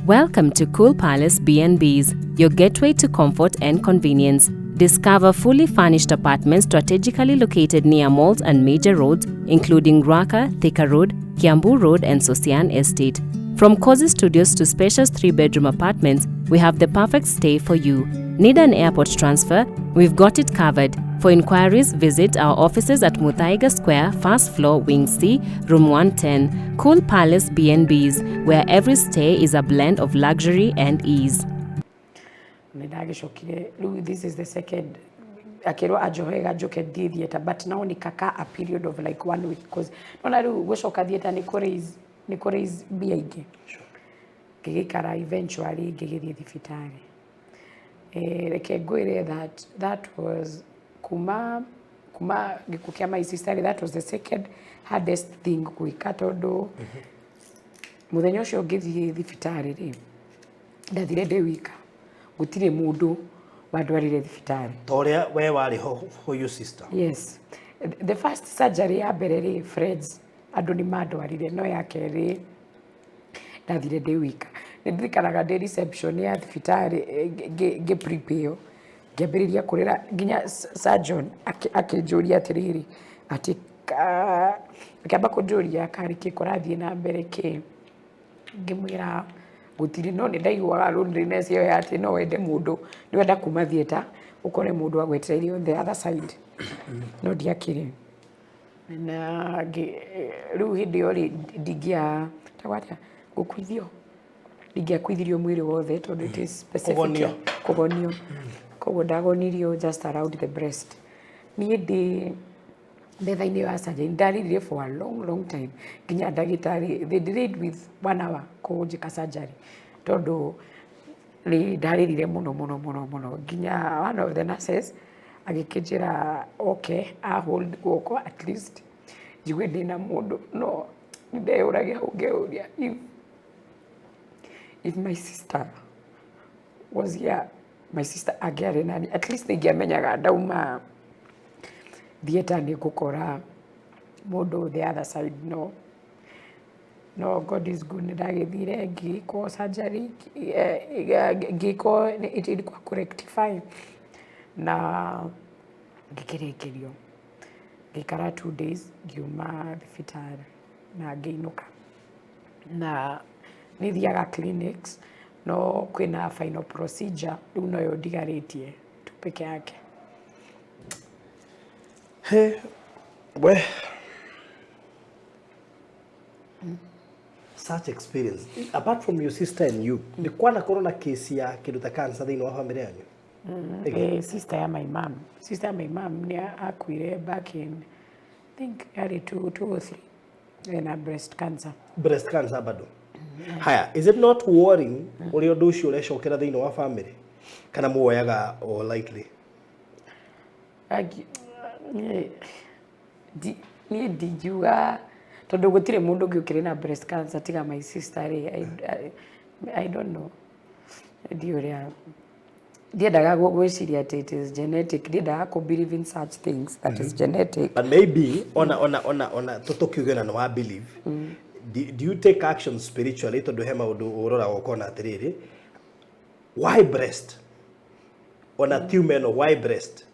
Welcome to Cool Palace B&Bs, your gateway to comfort and convenience. Discover fully furnished apartments strategically located near malls and major roads, including Ruaka, Thika Road, Kiambu Road, and Sosian Estate. From cozy studios to spacious 3-bedroom apartments, we have the perfect stay for you. Need an airport transfer? We've got it covered. For inquiries, visit our offices at Muthaiga Square, first floor, Wing C, Room 110. Cool Palace B&Bs, where every stay is a blend of luxury and ease. Nĩ ndagĩcokire rĩu, this is the second, akĩrwo anjohe wega njoke thiĩ theatre, but now nikaka a period of like one week, 'cause nona rĩu gũcoka theatre nĩ kũ raise mbia ingĩ. Ngĩgĩikara, eventually ngĩgĩthiĩ thibitarĩ. Reke ngwĩre that that was kuma gĩkuũ kĩa my sister, that was the second hardest thing gwĩka, tondũ mũthenya ũcio ngĩthiĩ thibitarĩ rĩ, ndathire ndĩ wika, gũtirĩ mũndũ wandwarire thibitarĩ. Ta ũrĩa we warĩ ho for your sister. Yes, the first surgery ya mbere rĩ, friends, andũ nĩ mandwarire, no ya kerĩ ndathire ndĩ wika. Nĩ ndirikanaga ndĩ reception ya thibitarĩ, ngĩ prepare, ngĩambĩrĩria kũrĩra, nginya surgeon akĩnjũria atĩrĩrĩ, atĩ akĩamba kũnjũria karĩ kĩ kũrathiĩ na mbere kĩ. Ngĩmwĩra gũtirĩ, no nĩ ndaiguaga loneliness ĩyo ya atĩ no wende mũndũ, nĩ wenda kuma theatre ũkore mũndũ agwetereire on the other side, no ndiakĩrĩ na rĩu hĩndĩ ĩyo rĩ, ndingĩa tagwo atĩa, gũkuithio, ndingĩakuithirio mwĩrĩ wothe tondũ it is specific. Kũgonio. Kũgonio. Koguo ndagonirio just around the breast. Niĩ ndĩ metha-inĩ ya surgery ndarĩrire for a long, long time, nginya ndagĩtarĩ, they delayed with one hour kũnjĩka surgery, tondũ nĩ ndarĩrire mũno mũno mũno mũno, nginya one of the nurses agĩkĩnjĩra oke a hold guoko, at least njigue ndĩna mũndũ. No nĩ ndeyũragia hau ngeyũria, if my sister was here, my sister angĩarĩ nani, at least nĩ ingĩamenyaga ndauma theatre nĩ ngũkora mũndũ the other side. No God is good. Nĩ ndagĩthire ngĩkwo surgery, ngĩkwo, ilikuwa kũrectify, na ngĩkĩrĩkĩrio. Ngĩikara 2 days, ngiuma thibitarĩ na ngĩinũka. Na nĩ thiaga clinics, no kwĩna final procedure rĩu noyo ndigarĩtie tu peke yake. He, we such experience, apart from your sister and you, nĩ kwanakorwo na kesi ya kĩndũ ta cancer thĩinĩ wa family yanyu? Sister ya my mom, sister ya my mom nĩ akuire back in, I think yarĩ two, two or three, ena breast cancer. Breast cancer bado. Haya, is it not worrying ũrĩa ũndũ ũcio ũrecokera thĩinĩ wa family, kana muoyaga o lightly? Niĩ ndingiuga, tondũ gũtirĩ mũndũ ũngĩ ũkĩrĩ na breast cancer tiga my sister rĩ. I don't know, ndi ũrĩa ndiendaga gwĩciria atĩ it is genetic. Ndiendaga kũ believe in such things, that is genetic. But maybe ona tũtũkiuge na nĩ wa believe, do you take action spiritually? Tondũ he maũndũ ũroraga ũkona atĩrĩrĩ, why breast? Ona tumor ĩno, why breast?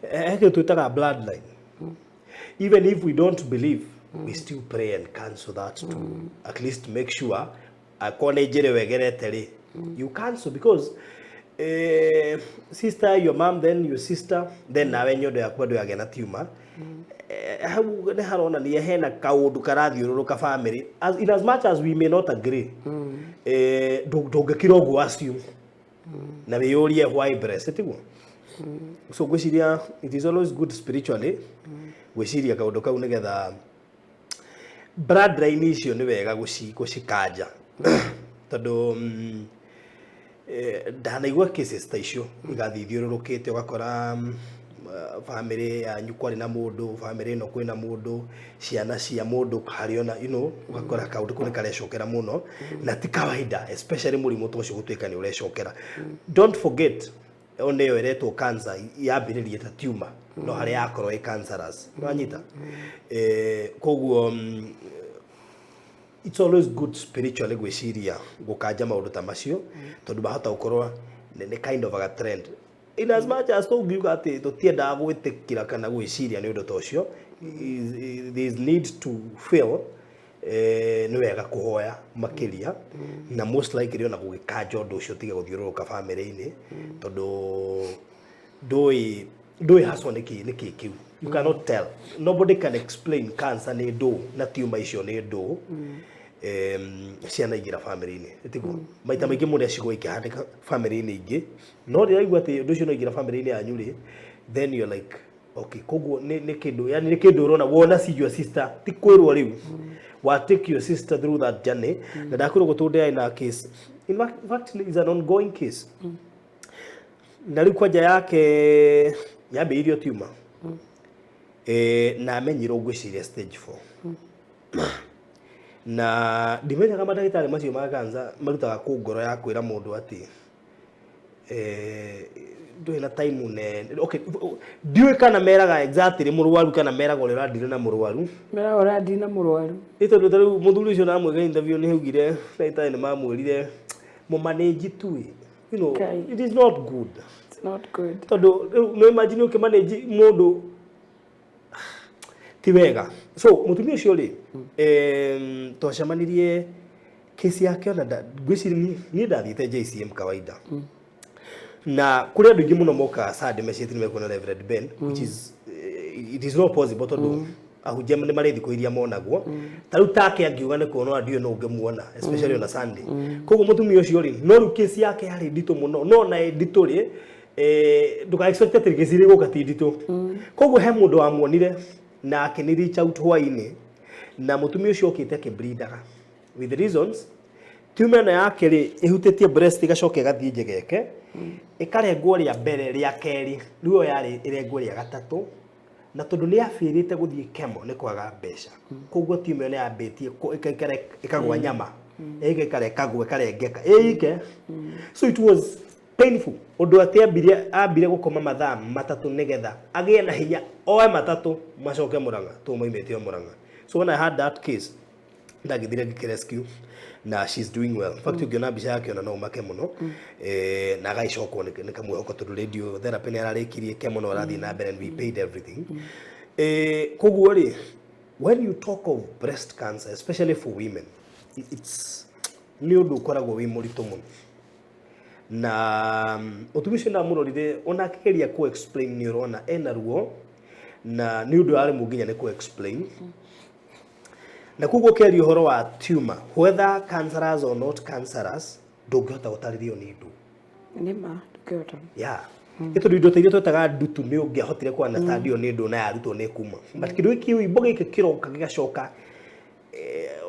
He kĩndũ twĩtaga bloodline. Even if we don't believe, we still pray and cancel that to at least make sure akorwo nĩ njĩra ĩyo ĩgerete rĩ, you cancel, because sister, your mom, then your sister, then nawe nyondo yaku andũ yagĩa na tumor. Hau nĩ haronania hena kaũndũ karathiũrũrũka family. In as much as we may not agree, ndũngĩkira ũguo assume na wĩyũrie why breast, tiguo? So ngwĩciria it is always good spiritually gwĩciria kaũndũ kau nĩgetha Bloodline icio nĩ wega gũcikanja tondũ ndanaigua cases ta icio igathiĩ ithiũrũrũkĩte, ũgakora bamĩrĩ yanyu kwarĩ na mũndũ, bamĩrĩ ĩno kwĩna mũndũ, ciana cia mũndũ harĩ ona ũgakora kaũndũ kau nĩ karecokera mũno na ti kawaida, especially mũrimũ ta ũcio gũtuĩka nĩ ũrecokera. Don't forget, ona ĩyo ĩretwo cancer yambĩrĩrie ta tumor, no harĩa yakorwo ĩ cancerous, nĩwanyita? Koguo it's always good spiritually gwĩciria gũkanja maũndũ ta macio, tondũ mahota gũkorwo nĩ kind of a trend, in as much as tũngiuga atĩ tũtiendaga gwĩtĩkĩra kana gwĩciria nĩ ũndũ ta ũcio. There is need to feel nĩ wega kũhoya makĩria na most likely ona gũgĩkanja ũndũ ũcio ũtige gũthiũrũrũka bamĩrĩ-inĩ, tondũ ndũĩ haswa nĩkĩ kĩu. You cannot tell, nobody can explain cancer nĩ ndũ na tumor icio nĩ ndũ ciana ingĩra bamĩrĩ-inĩ. Tiguo maita maingĩ mũno cigo ikĩhandĩka bamĩrĩ-inĩ ingĩ, no rĩrĩa waigua atĩ ũndũ ũcio no ingĩra bamĩrĩ-inĩ yanyu rĩ, then you're like, okay, koguo nĩ kĩndũ, yani nĩ kĩndũ ũrona wona. See your sister, ti kwĩrwo rĩu wa take your sister through that journey. Na ndakwĩrwo gũtũndĩ na case, in fact is an ongoing case, na rĩu kwanja yake yambĩrĩirio tumor na amenyirwo ngwĩciria stage 4, na ndimenyaga mandagĩtarĩ macio ma cancer marutaga kũ ngoro ya kwĩra mũndũ atĩ ndũrĩ na time nene. Okay, ndiũĩ kana meraga exactly mũrwaru kana meraga ũrĩa ũrandire na mũrwaru. Meraga ũrandire na mũrwaru. Nĩ tondũ ta rĩu mũthuri ũcio namwĩka interview nĩ augire ndagĩtarĩ nĩ mamwĩrire mũmanĩnji tu Kai. It is not good. It's not good. Tondũ rĩu no imagine ũkĩmanĩnji mũndũ ti wega. So mũtumia ũcio rĩ, twacemanirie kesi yake, ona ngwĩciria niĩ ndathiĩte JCM kawaida, na kũrĩ andũ aingĩ mũno mokaga Sunday meciĩti nĩ mekuona Reverend Ben, which is it is not possible, tondũ ahunjia nĩ marĩ thikũ iria monagwo. Ta rĩu take angiuga nĩ kuona ndiũĩ no ũngĩmuona, especially on a Sunday. Koguo mũtumia ũcio rĩ, no rĩu kesi yake yarĩ nditũ mũno, no na ĩ nditũ rĩ, ndũka expect atĩ kesi ĩrĩ gũka ti nditũ. Koguo he mũndũ wamuonire na akĩnĩ reach out hwainĩ, na mũtumia ũcio okĩte akĩbleedaga with reasons. Tumor ĩno yake rĩ, ĩhutĩtie breast, ĩgacoka ĩgathiĩ njegeke, ĩkarengwo rĩa mbere, rĩa kerĩ, rĩu ĩyo yarĩ ĩrengwo rĩa gatatũ, na tondũ nĩ yabĩrĩte gũthiĩ chemo nĩ kwaga mbeca, koguo tumor ĩyo nĩ yambĩtie ĩgaikara ĩkagwa nyama, ĩgaikara ĩkagwa, ĩkarengeka ĩike. So it was painful ũndũ atĩ ambire gũkoma mathaa 3 nĩgetha agĩe na hinya oe matatũ macoke Mũrang'a tũ maimĩte o Mũrang'a. So when I had that case, ndagĩthire ngĩkĩ rescue na she's doing well. In fact, ũngĩona mbica yake ona no ũmake mũno, na agagĩcokwo nĩ kamwĩhoko tondũ radio therapy nĩ ararĩkirie, chemo no arathiĩ na mbere, and we paid everything. Koguo rĩ, when you talk of breast cancer, especially for women, it's nĩ ũndũ ũkoragwo wĩ mũritũ mũno, na ũtumia ũcio ndamũrorire ona akĩgeria kũ explain, nĩ ũrona ena ruo na nĩ ũndũ aremwo nginya nĩ kũ explain. Na koguo ũkĩaria ũhoro wa tumor, whether cancerous or not cancerous, ndũngĩhota gũtarĩrio nĩ ndũ. Nĩ ma ndũngĩhota. Yeah, nĩ tondũ indo ta iria twetaga ndutu nĩ ũngĩahotire kũ understand ĩyo nĩ ndũ na yarutwo nĩ kuma, but kĩndũ gĩkĩ ũimbo gĩkĩ kĩroka gĩgacoka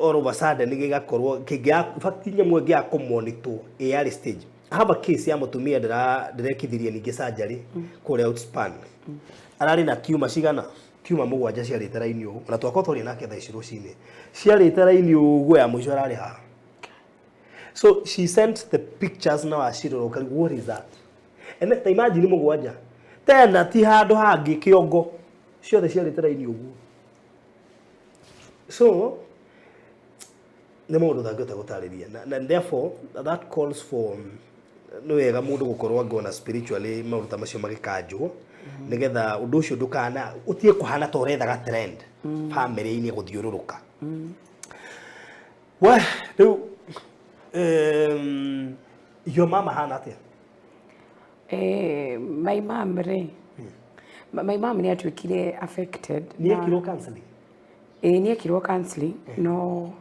all of a sudden gĩgakorwo kĩngĩa, in fact nyamũ ĩngĩ ya kũmonitor ĩ early stage. I have a case ya mũtumia ndĩrekithirie ningĩ surgery kũrĩa Outspan. Ararĩ na tumor cigana? Tumor mũgwanja ciarĩte raini ũũ, ona twakorwo twaria nake thaa ici rũcinĩ, ciarĩte raini ũguo, ya mũico ararĩ haha. So she sent the pictures na wacirora ũkarigwo, what is that? And then, ta imagine mũgwanja tena ti handũ hangĩ, kĩongo ciothe ciarĩte raini ũguo. So nĩ maũndũ ũtangĩhota gũtarĩria, na therefore that calls for nĩ wega mũndũ gũkorwo angĩona spiritually maũndũ ta macio magĩkanjwo, nĩgetha ũndũ ũcio ndũkana ũtige kũhana ta ũrethaga trend bamĩrĩ-inĩ gũthiũrũrũka. We rĩu your mama hana atĩa? My mom rĩ, my mom nĩ atuĩkire affected. Nĩ ekirwo counseling? Ĩĩ, nĩ ekirwo counseling, no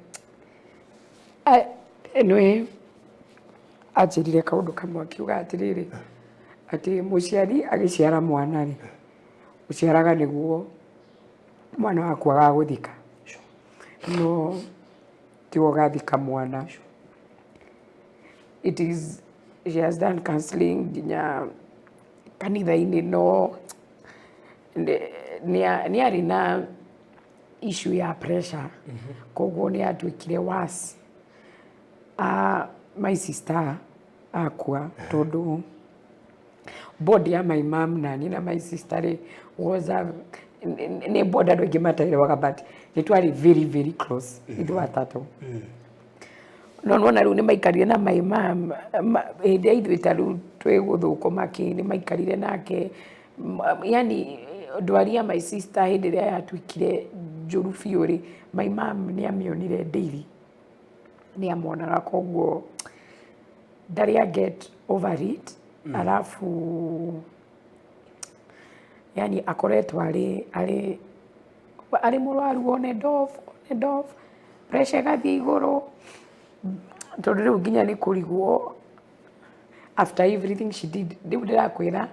nĩ anjĩrire kaũndũ kamwe, akiuga atĩrĩrĩ, atĩ mũciari agĩciara mwana rĩ, ũciaraga nĩguo mwana waku agagũthika. No tiwe ũgathika mwana. It is, she has done counseling nginya kanitha-inĩ, no nĩ arĩ na issue ya pressure, koguo nĩ atuĩkire worse. My sister akua, tondũ bond ya my mom na niĩ na my sister rĩ was a nĩ bond andũ aingĩ mataerewaga, but nĩ twarĩ very very close ithuĩ atatũ. No nĩwona rĩu nĩ maikarire na my mom hĩndĩ ya ithuĩ ta rĩu twĩ gũthũkũma kĩ, nĩ maikarire nake. Yani ndwari ya my sister hĩndĩ ĩrĩa yatuĩkire njũru biũ rĩ, my mom nĩ amĩonire daily, nĩ amonaga, koguo ndarĩ a get over it. Alafu yani akoretwo arĩ mũrwaru on and off, on and off, pressure ĩgathiĩ igũrũ, tondũ rĩu nginya nĩ kũrigwo after everything she did. Rĩu ndĩrakwĩra,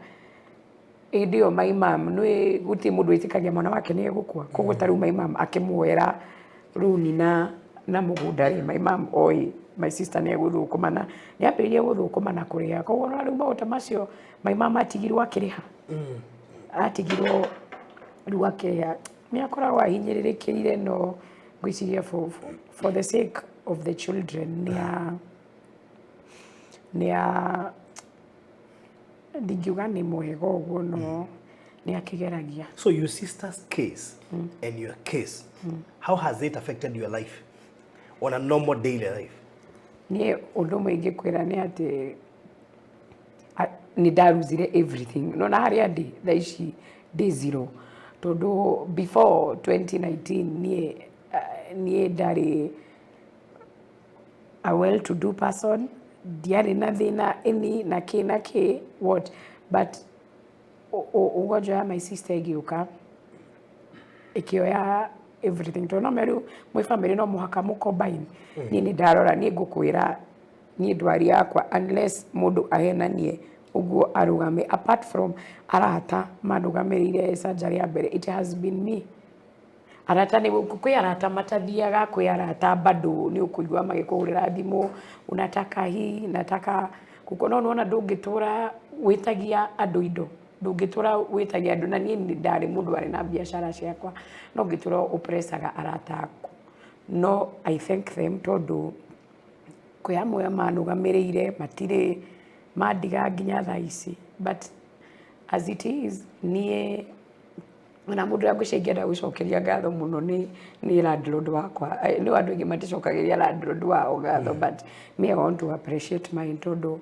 hĩndĩ ĩyo my mom, nĩ gũtirĩ mũndũ wĩtĩkagia mwana wake nĩ egũkua. Koguo ta rĩu my mom akĩmuoera runi na mũgũnda rĩ, my mom oĩ my sister nĩ egũthũkũma, na nĩ ambĩrĩirie gũthũkũma na kũrĩha. Koguo na rĩu maũndũ macio my mom atigirwo akĩrĩha, atigirwo rĩu akĩrĩha. Nĩ akoragwo ahinyĩrĩrĩkĩire, no ngwĩciria for the sake of the children nĩ a ndingiuga nĩ mwega ũguo, no nĩ akĩgeragia. So your sister's case and your case, how has it affected your life on a normal daily life? Niĩ ũndũ ũmwe ingĩkwĩra nĩ atĩ nĩ ndaruzire everything. Nona harĩa ndĩ thaa ici ndĩ zero, tondũ before 2019 niĩ ndarĩ a well to do person, ndiarĩ na thĩna any na kĩ na kĩ what, but ugonjwa ya my sister ĩgĩũka ĩkĩoya everything, tondũ no rĩu mwĩ family no mũhaka mũ combine. Niĩ nĩ ndarora, niĩ ngũkwĩra, niĩ ndwari yakwa, unless mũndũ ahenanie ũguo arũgame, apart from arata manũgamĩrĩire surgery ya mbere, it has been me. Arata nĩ kwĩ arata matathiaga, kwĩ arata bado nĩ ũkũigua magĩkũhũrĩra thimũ, unataka hii, nataka kuko. No nĩwona ndũngĩtũra wĩtagia andũ indo, ndũngĩtũra wĩtagia andũ. Na niĩ nĩ ndarĩ mũndũ warĩ na biacara ciakwa, no ngĩtũra ũpresaga arata aku. No I thank them, tondũ kwĩ amwe manũgamĩrĩire, matirĩ mandiga nginya thaa ici. But as it is, niĩ ona mũndũ ũrĩa ngwĩciria ingĩenda gũcokeria ngatho mũno nĩ landlord wakwa. Nĩ andũ aingĩ maticokagĩria landlord wao ngatho, but me, I want to appreciate mine, tondũ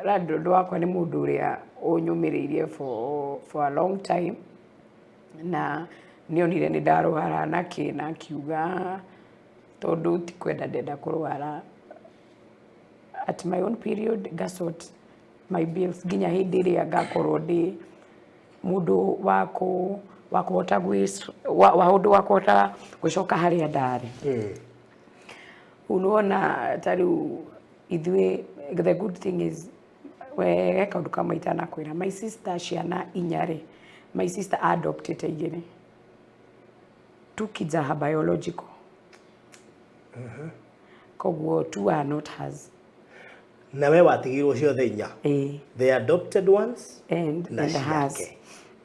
landlord wakwa nĩ mũndũ ũrĩa ũnyũmĩrĩirie for a long time, na nĩonire nĩ ndarwara na kĩ, na akiuga tondũ ti kwenda ndenda kũrwara, at my own period ngasort my bills nginya hĩndĩ ĩrĩa ngakorwo ndĩ mũndũ wa kũhota gwĩ wa ũndũ wa kũhota gũcoka harĩa ndarĩ. Rĩu nĩwona ta rĩu ithuĩ, the good thing is, we he kaũndũ kamwe itanakwĩra. My sister ciana inya rĩ, my sister adopted igĩrĩ, two kids are her biological, koguo two are not hers. Na we watigirwo ciothe inya? Ĩĩ. The adopted ones and na and hers. Ciake.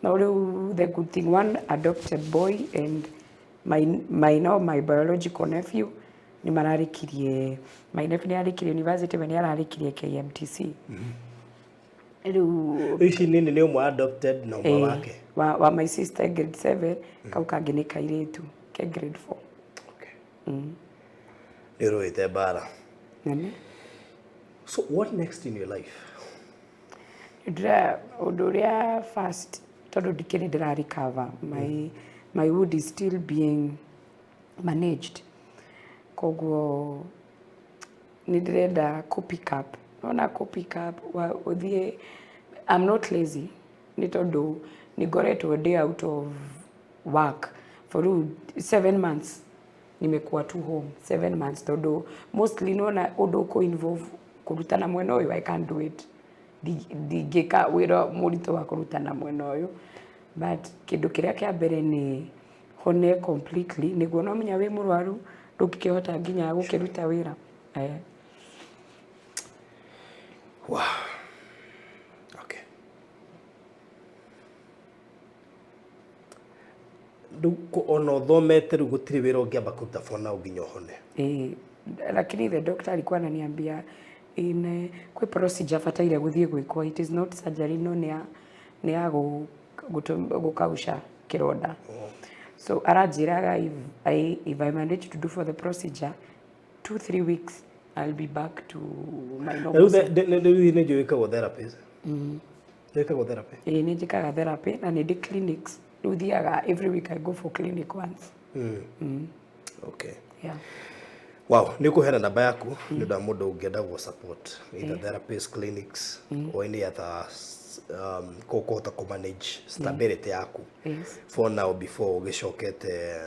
No rĩu the good thing, one adopted boy and my now my biological nephew nĩ mararĩkirie. My nephew nĩ arĩkirie university, we nĩ ararĩkirie KMTC rĩu. Ici nini nĩ ũmwe adopted na ũmwe wake. Wa my sister grade 7, kau kangĩ nĩ kairĩtu ke grade 4. Okay. Nĩ ũrũĩte mbara. Nene. So what next in your life? Ndĩra ũndũ ũrĩa first, tondũ ndikĩrĩ ndĩra recover, my wound is still being managed, koguo nĩ ndĩrenda kũ pick up, nona kũ pick up wa ũthiĩ. I'm not lazy, nĩ tondũ nĩ ngoretwo ndĩ out of work for rĩu 7 months. Nimekuwa tu home 7 months, tondũ mostly nona ũndũ ũkũ involve kũrutana mwena ũyũ, I can't do it. Ndingĩka wĩra mũritũ wa kũrutana mwena ũyũ. But kĩndũ kĩrĩa kĩa mbere nĩ Hone completely nĩguo no menya wĩ mũrwaru ndũngĩkĩhota nginya gũkĩruta wĩra. Wow. Okay. Rĩu ona ũthomete rĩu gũtirĩ wĩra ũngĩamba kũruta for now nginya ũhone. Eh, lakini the doctor alikuwa ananiambia in kwĩ procedure bataire gũthiĩ gwĩkwo, it is not surgery, no nĩ ya gũkausha kĩronda. So aranjĩraga if I manage to do for the procedure 2-3 weeks, I'll be back to my normal Rĩu self. Rĩu nĩ njũĩ wĩkagwo therapist. Wĩkagwo therapy. Ĩĩ, nĩ njĩkaga therapy na nĩ ndĩ clinics. Rĩu thiaga every week, I go for clinic once. Okay. Yeah. Wow, nĩ ũkũheana namba yaku nĩ ũndũ wa mũndũ ũngĩenda gũ support either therapist, clinics or any other kũhota kũ manage stability yaku for now before ũgĩcokete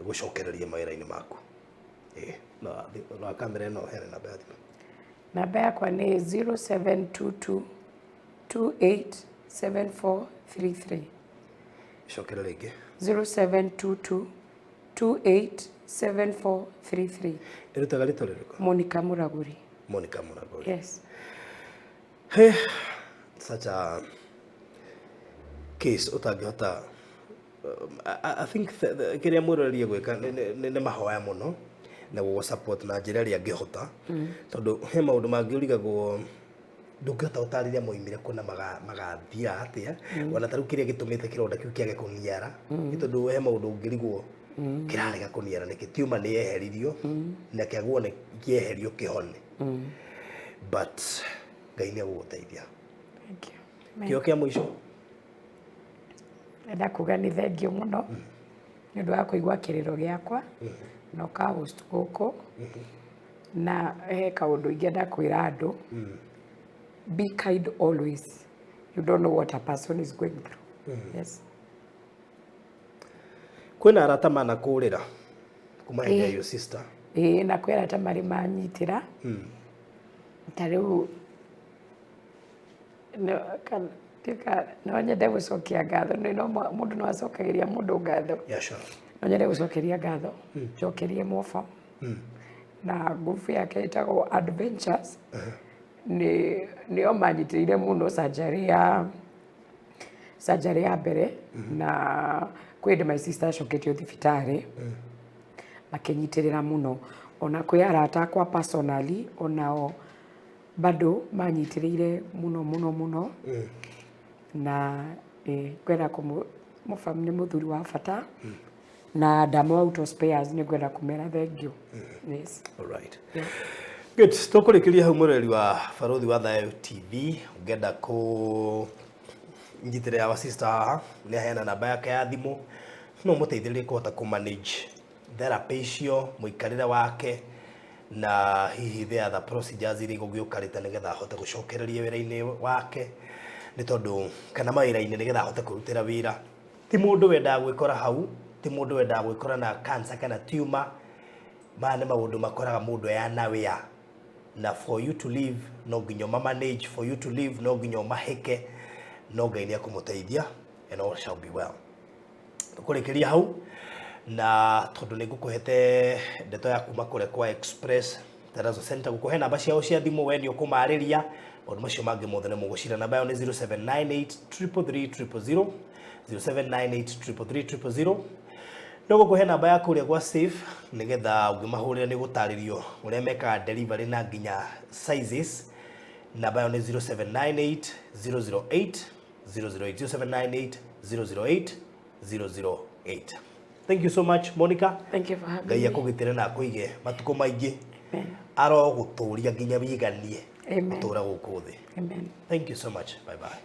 gũcokereria mawĩra-inĩ maku. Ĩĩ, na kamera ĩno ũheane namba ya thimũ. Namba yakwa nĩ 0722 287433. Cokera rĩngĩ. 0722 287433. Ĩrutaga rĩtwa rĩrĩkũ? Monica Muraguri. Monica Muraguri. Yes. Hey, such a case ũtangĩhota I think kĩrĩa mwĩrorerie gwĩka nĩ mahoya mũno na gũgũ support na njĩra ĩrĩa angĩhota, tondũ he maũndũ mangĩ ũrigagwo ndũngĩhota gũtarĩria moimire kũna magathira atĩa. Ona ta rĩu kĩrĩa gĩtũmĩte kĩronda kĩu kĩage kũniara nĩ tondũ he maũndũ ũngĩrigwo kĩrarega kũniara nĩkĩ. Tiuma nĩ yeheririo na kĩagwo nĩ kĩeherio kĩhone, but Ngai nĩ egũgũteithia. Thank you. Amen. Kĩo kĩa mũico. Ndenda kuga nĩ thank you mũno nĩ ũndũ wa kũigua kĩrĩro gĩakwa na ũka host gũkũ. Na he kaũndũ ingĩenda kwĩra andũ: be kind always. You don't know what a person is going through. Yes. Kwĩna arata manakũrĩra kuma hĩndĩ ya your sister? Ĩĩ, na kwĩ arata marĩ manyitĩra. Ta rĩu no nyende gũcokia ngatho. Nĩ no mũndũ no acokagĩria mũndũ ngatho. Yeah, sure. No nyende gũcokeria ngatho, njokerie Mwoba na ngurubu yake ĩtagwo Adventures. Nĩ nĩo manyitĩrĩire mũno surgery ya mbere, na kwĩ hĩndĩ my sister acoketio thibitarĩ, makĩnyitĩrĩra mũno. Ona kwĩ arata akwa personally, onao bado manyitĩrĩire mũno mũno mũno. Na ngwenda kũmũ nĩ mũthuri wa bata na Ndamo Auto Spares, nĩ ngwenda kũmera thank you. Yes. Alright. Good. Tũkũrĩkĩria hau, mũrori wa Barũthi wa Thayũ TV. Ũngĩenda kũ nyitĩrĩra wa sister haha, nĩ aheana namba yake ya thimũ, no mũteithĩrĩrie kũhota kũ manage therapy icio, mũikarĩre wake, na hihi the other procedures iria igũgĩũkarĩte nĩgetha ahote gũcokereria wĩra-inĩ wake, nĩ tondũ kana mawĩra-inĩ, nĩgetha ahote kwĩrutĩra wĩra. Ti mũndũ wendaga gwĩkora hau, ti mũndũ wendaga gwĩkora na cancer kana tumor. Maya nĩ maũndũ makoraga mũndũ eyanawĩa, na for you to live no nginya ũma manage, for you to live no nginya ũmahĩke, no Ngai nĩ ekũmũteithia and all shall be well. Tũkũrĩkĩria hau, na tondũ nĩ ngũkũhete ndeto ya kuma kũrĩa kwa Express Terrazzo Center, gũkũhe namba ciao cia thimũ, we nĩ ũkũmarĩria maũndũ macio mangĩ mothe nĩ mũgũcira. Namba yao nĩ 0798 333 000, 0798 333 000. No gũkũhe namba ya kũrĩa gwa Safe, nĩgetha ũngĩmahũrĩra nĩ gũtarĩrio ũrĩa mekaga delivery na nginya sizes. Namba yao nĩ 0798 008 008, 0798 008 008. Thank you so much, Monica. Thank you for having Ngai me. Akũgitĩre na akũige matukũ maingĩ. Amen. Arogũtũria nginya wiganie Amen. gũtũra gũkũ thĩ. Amen. Thank you so much. Bye bye.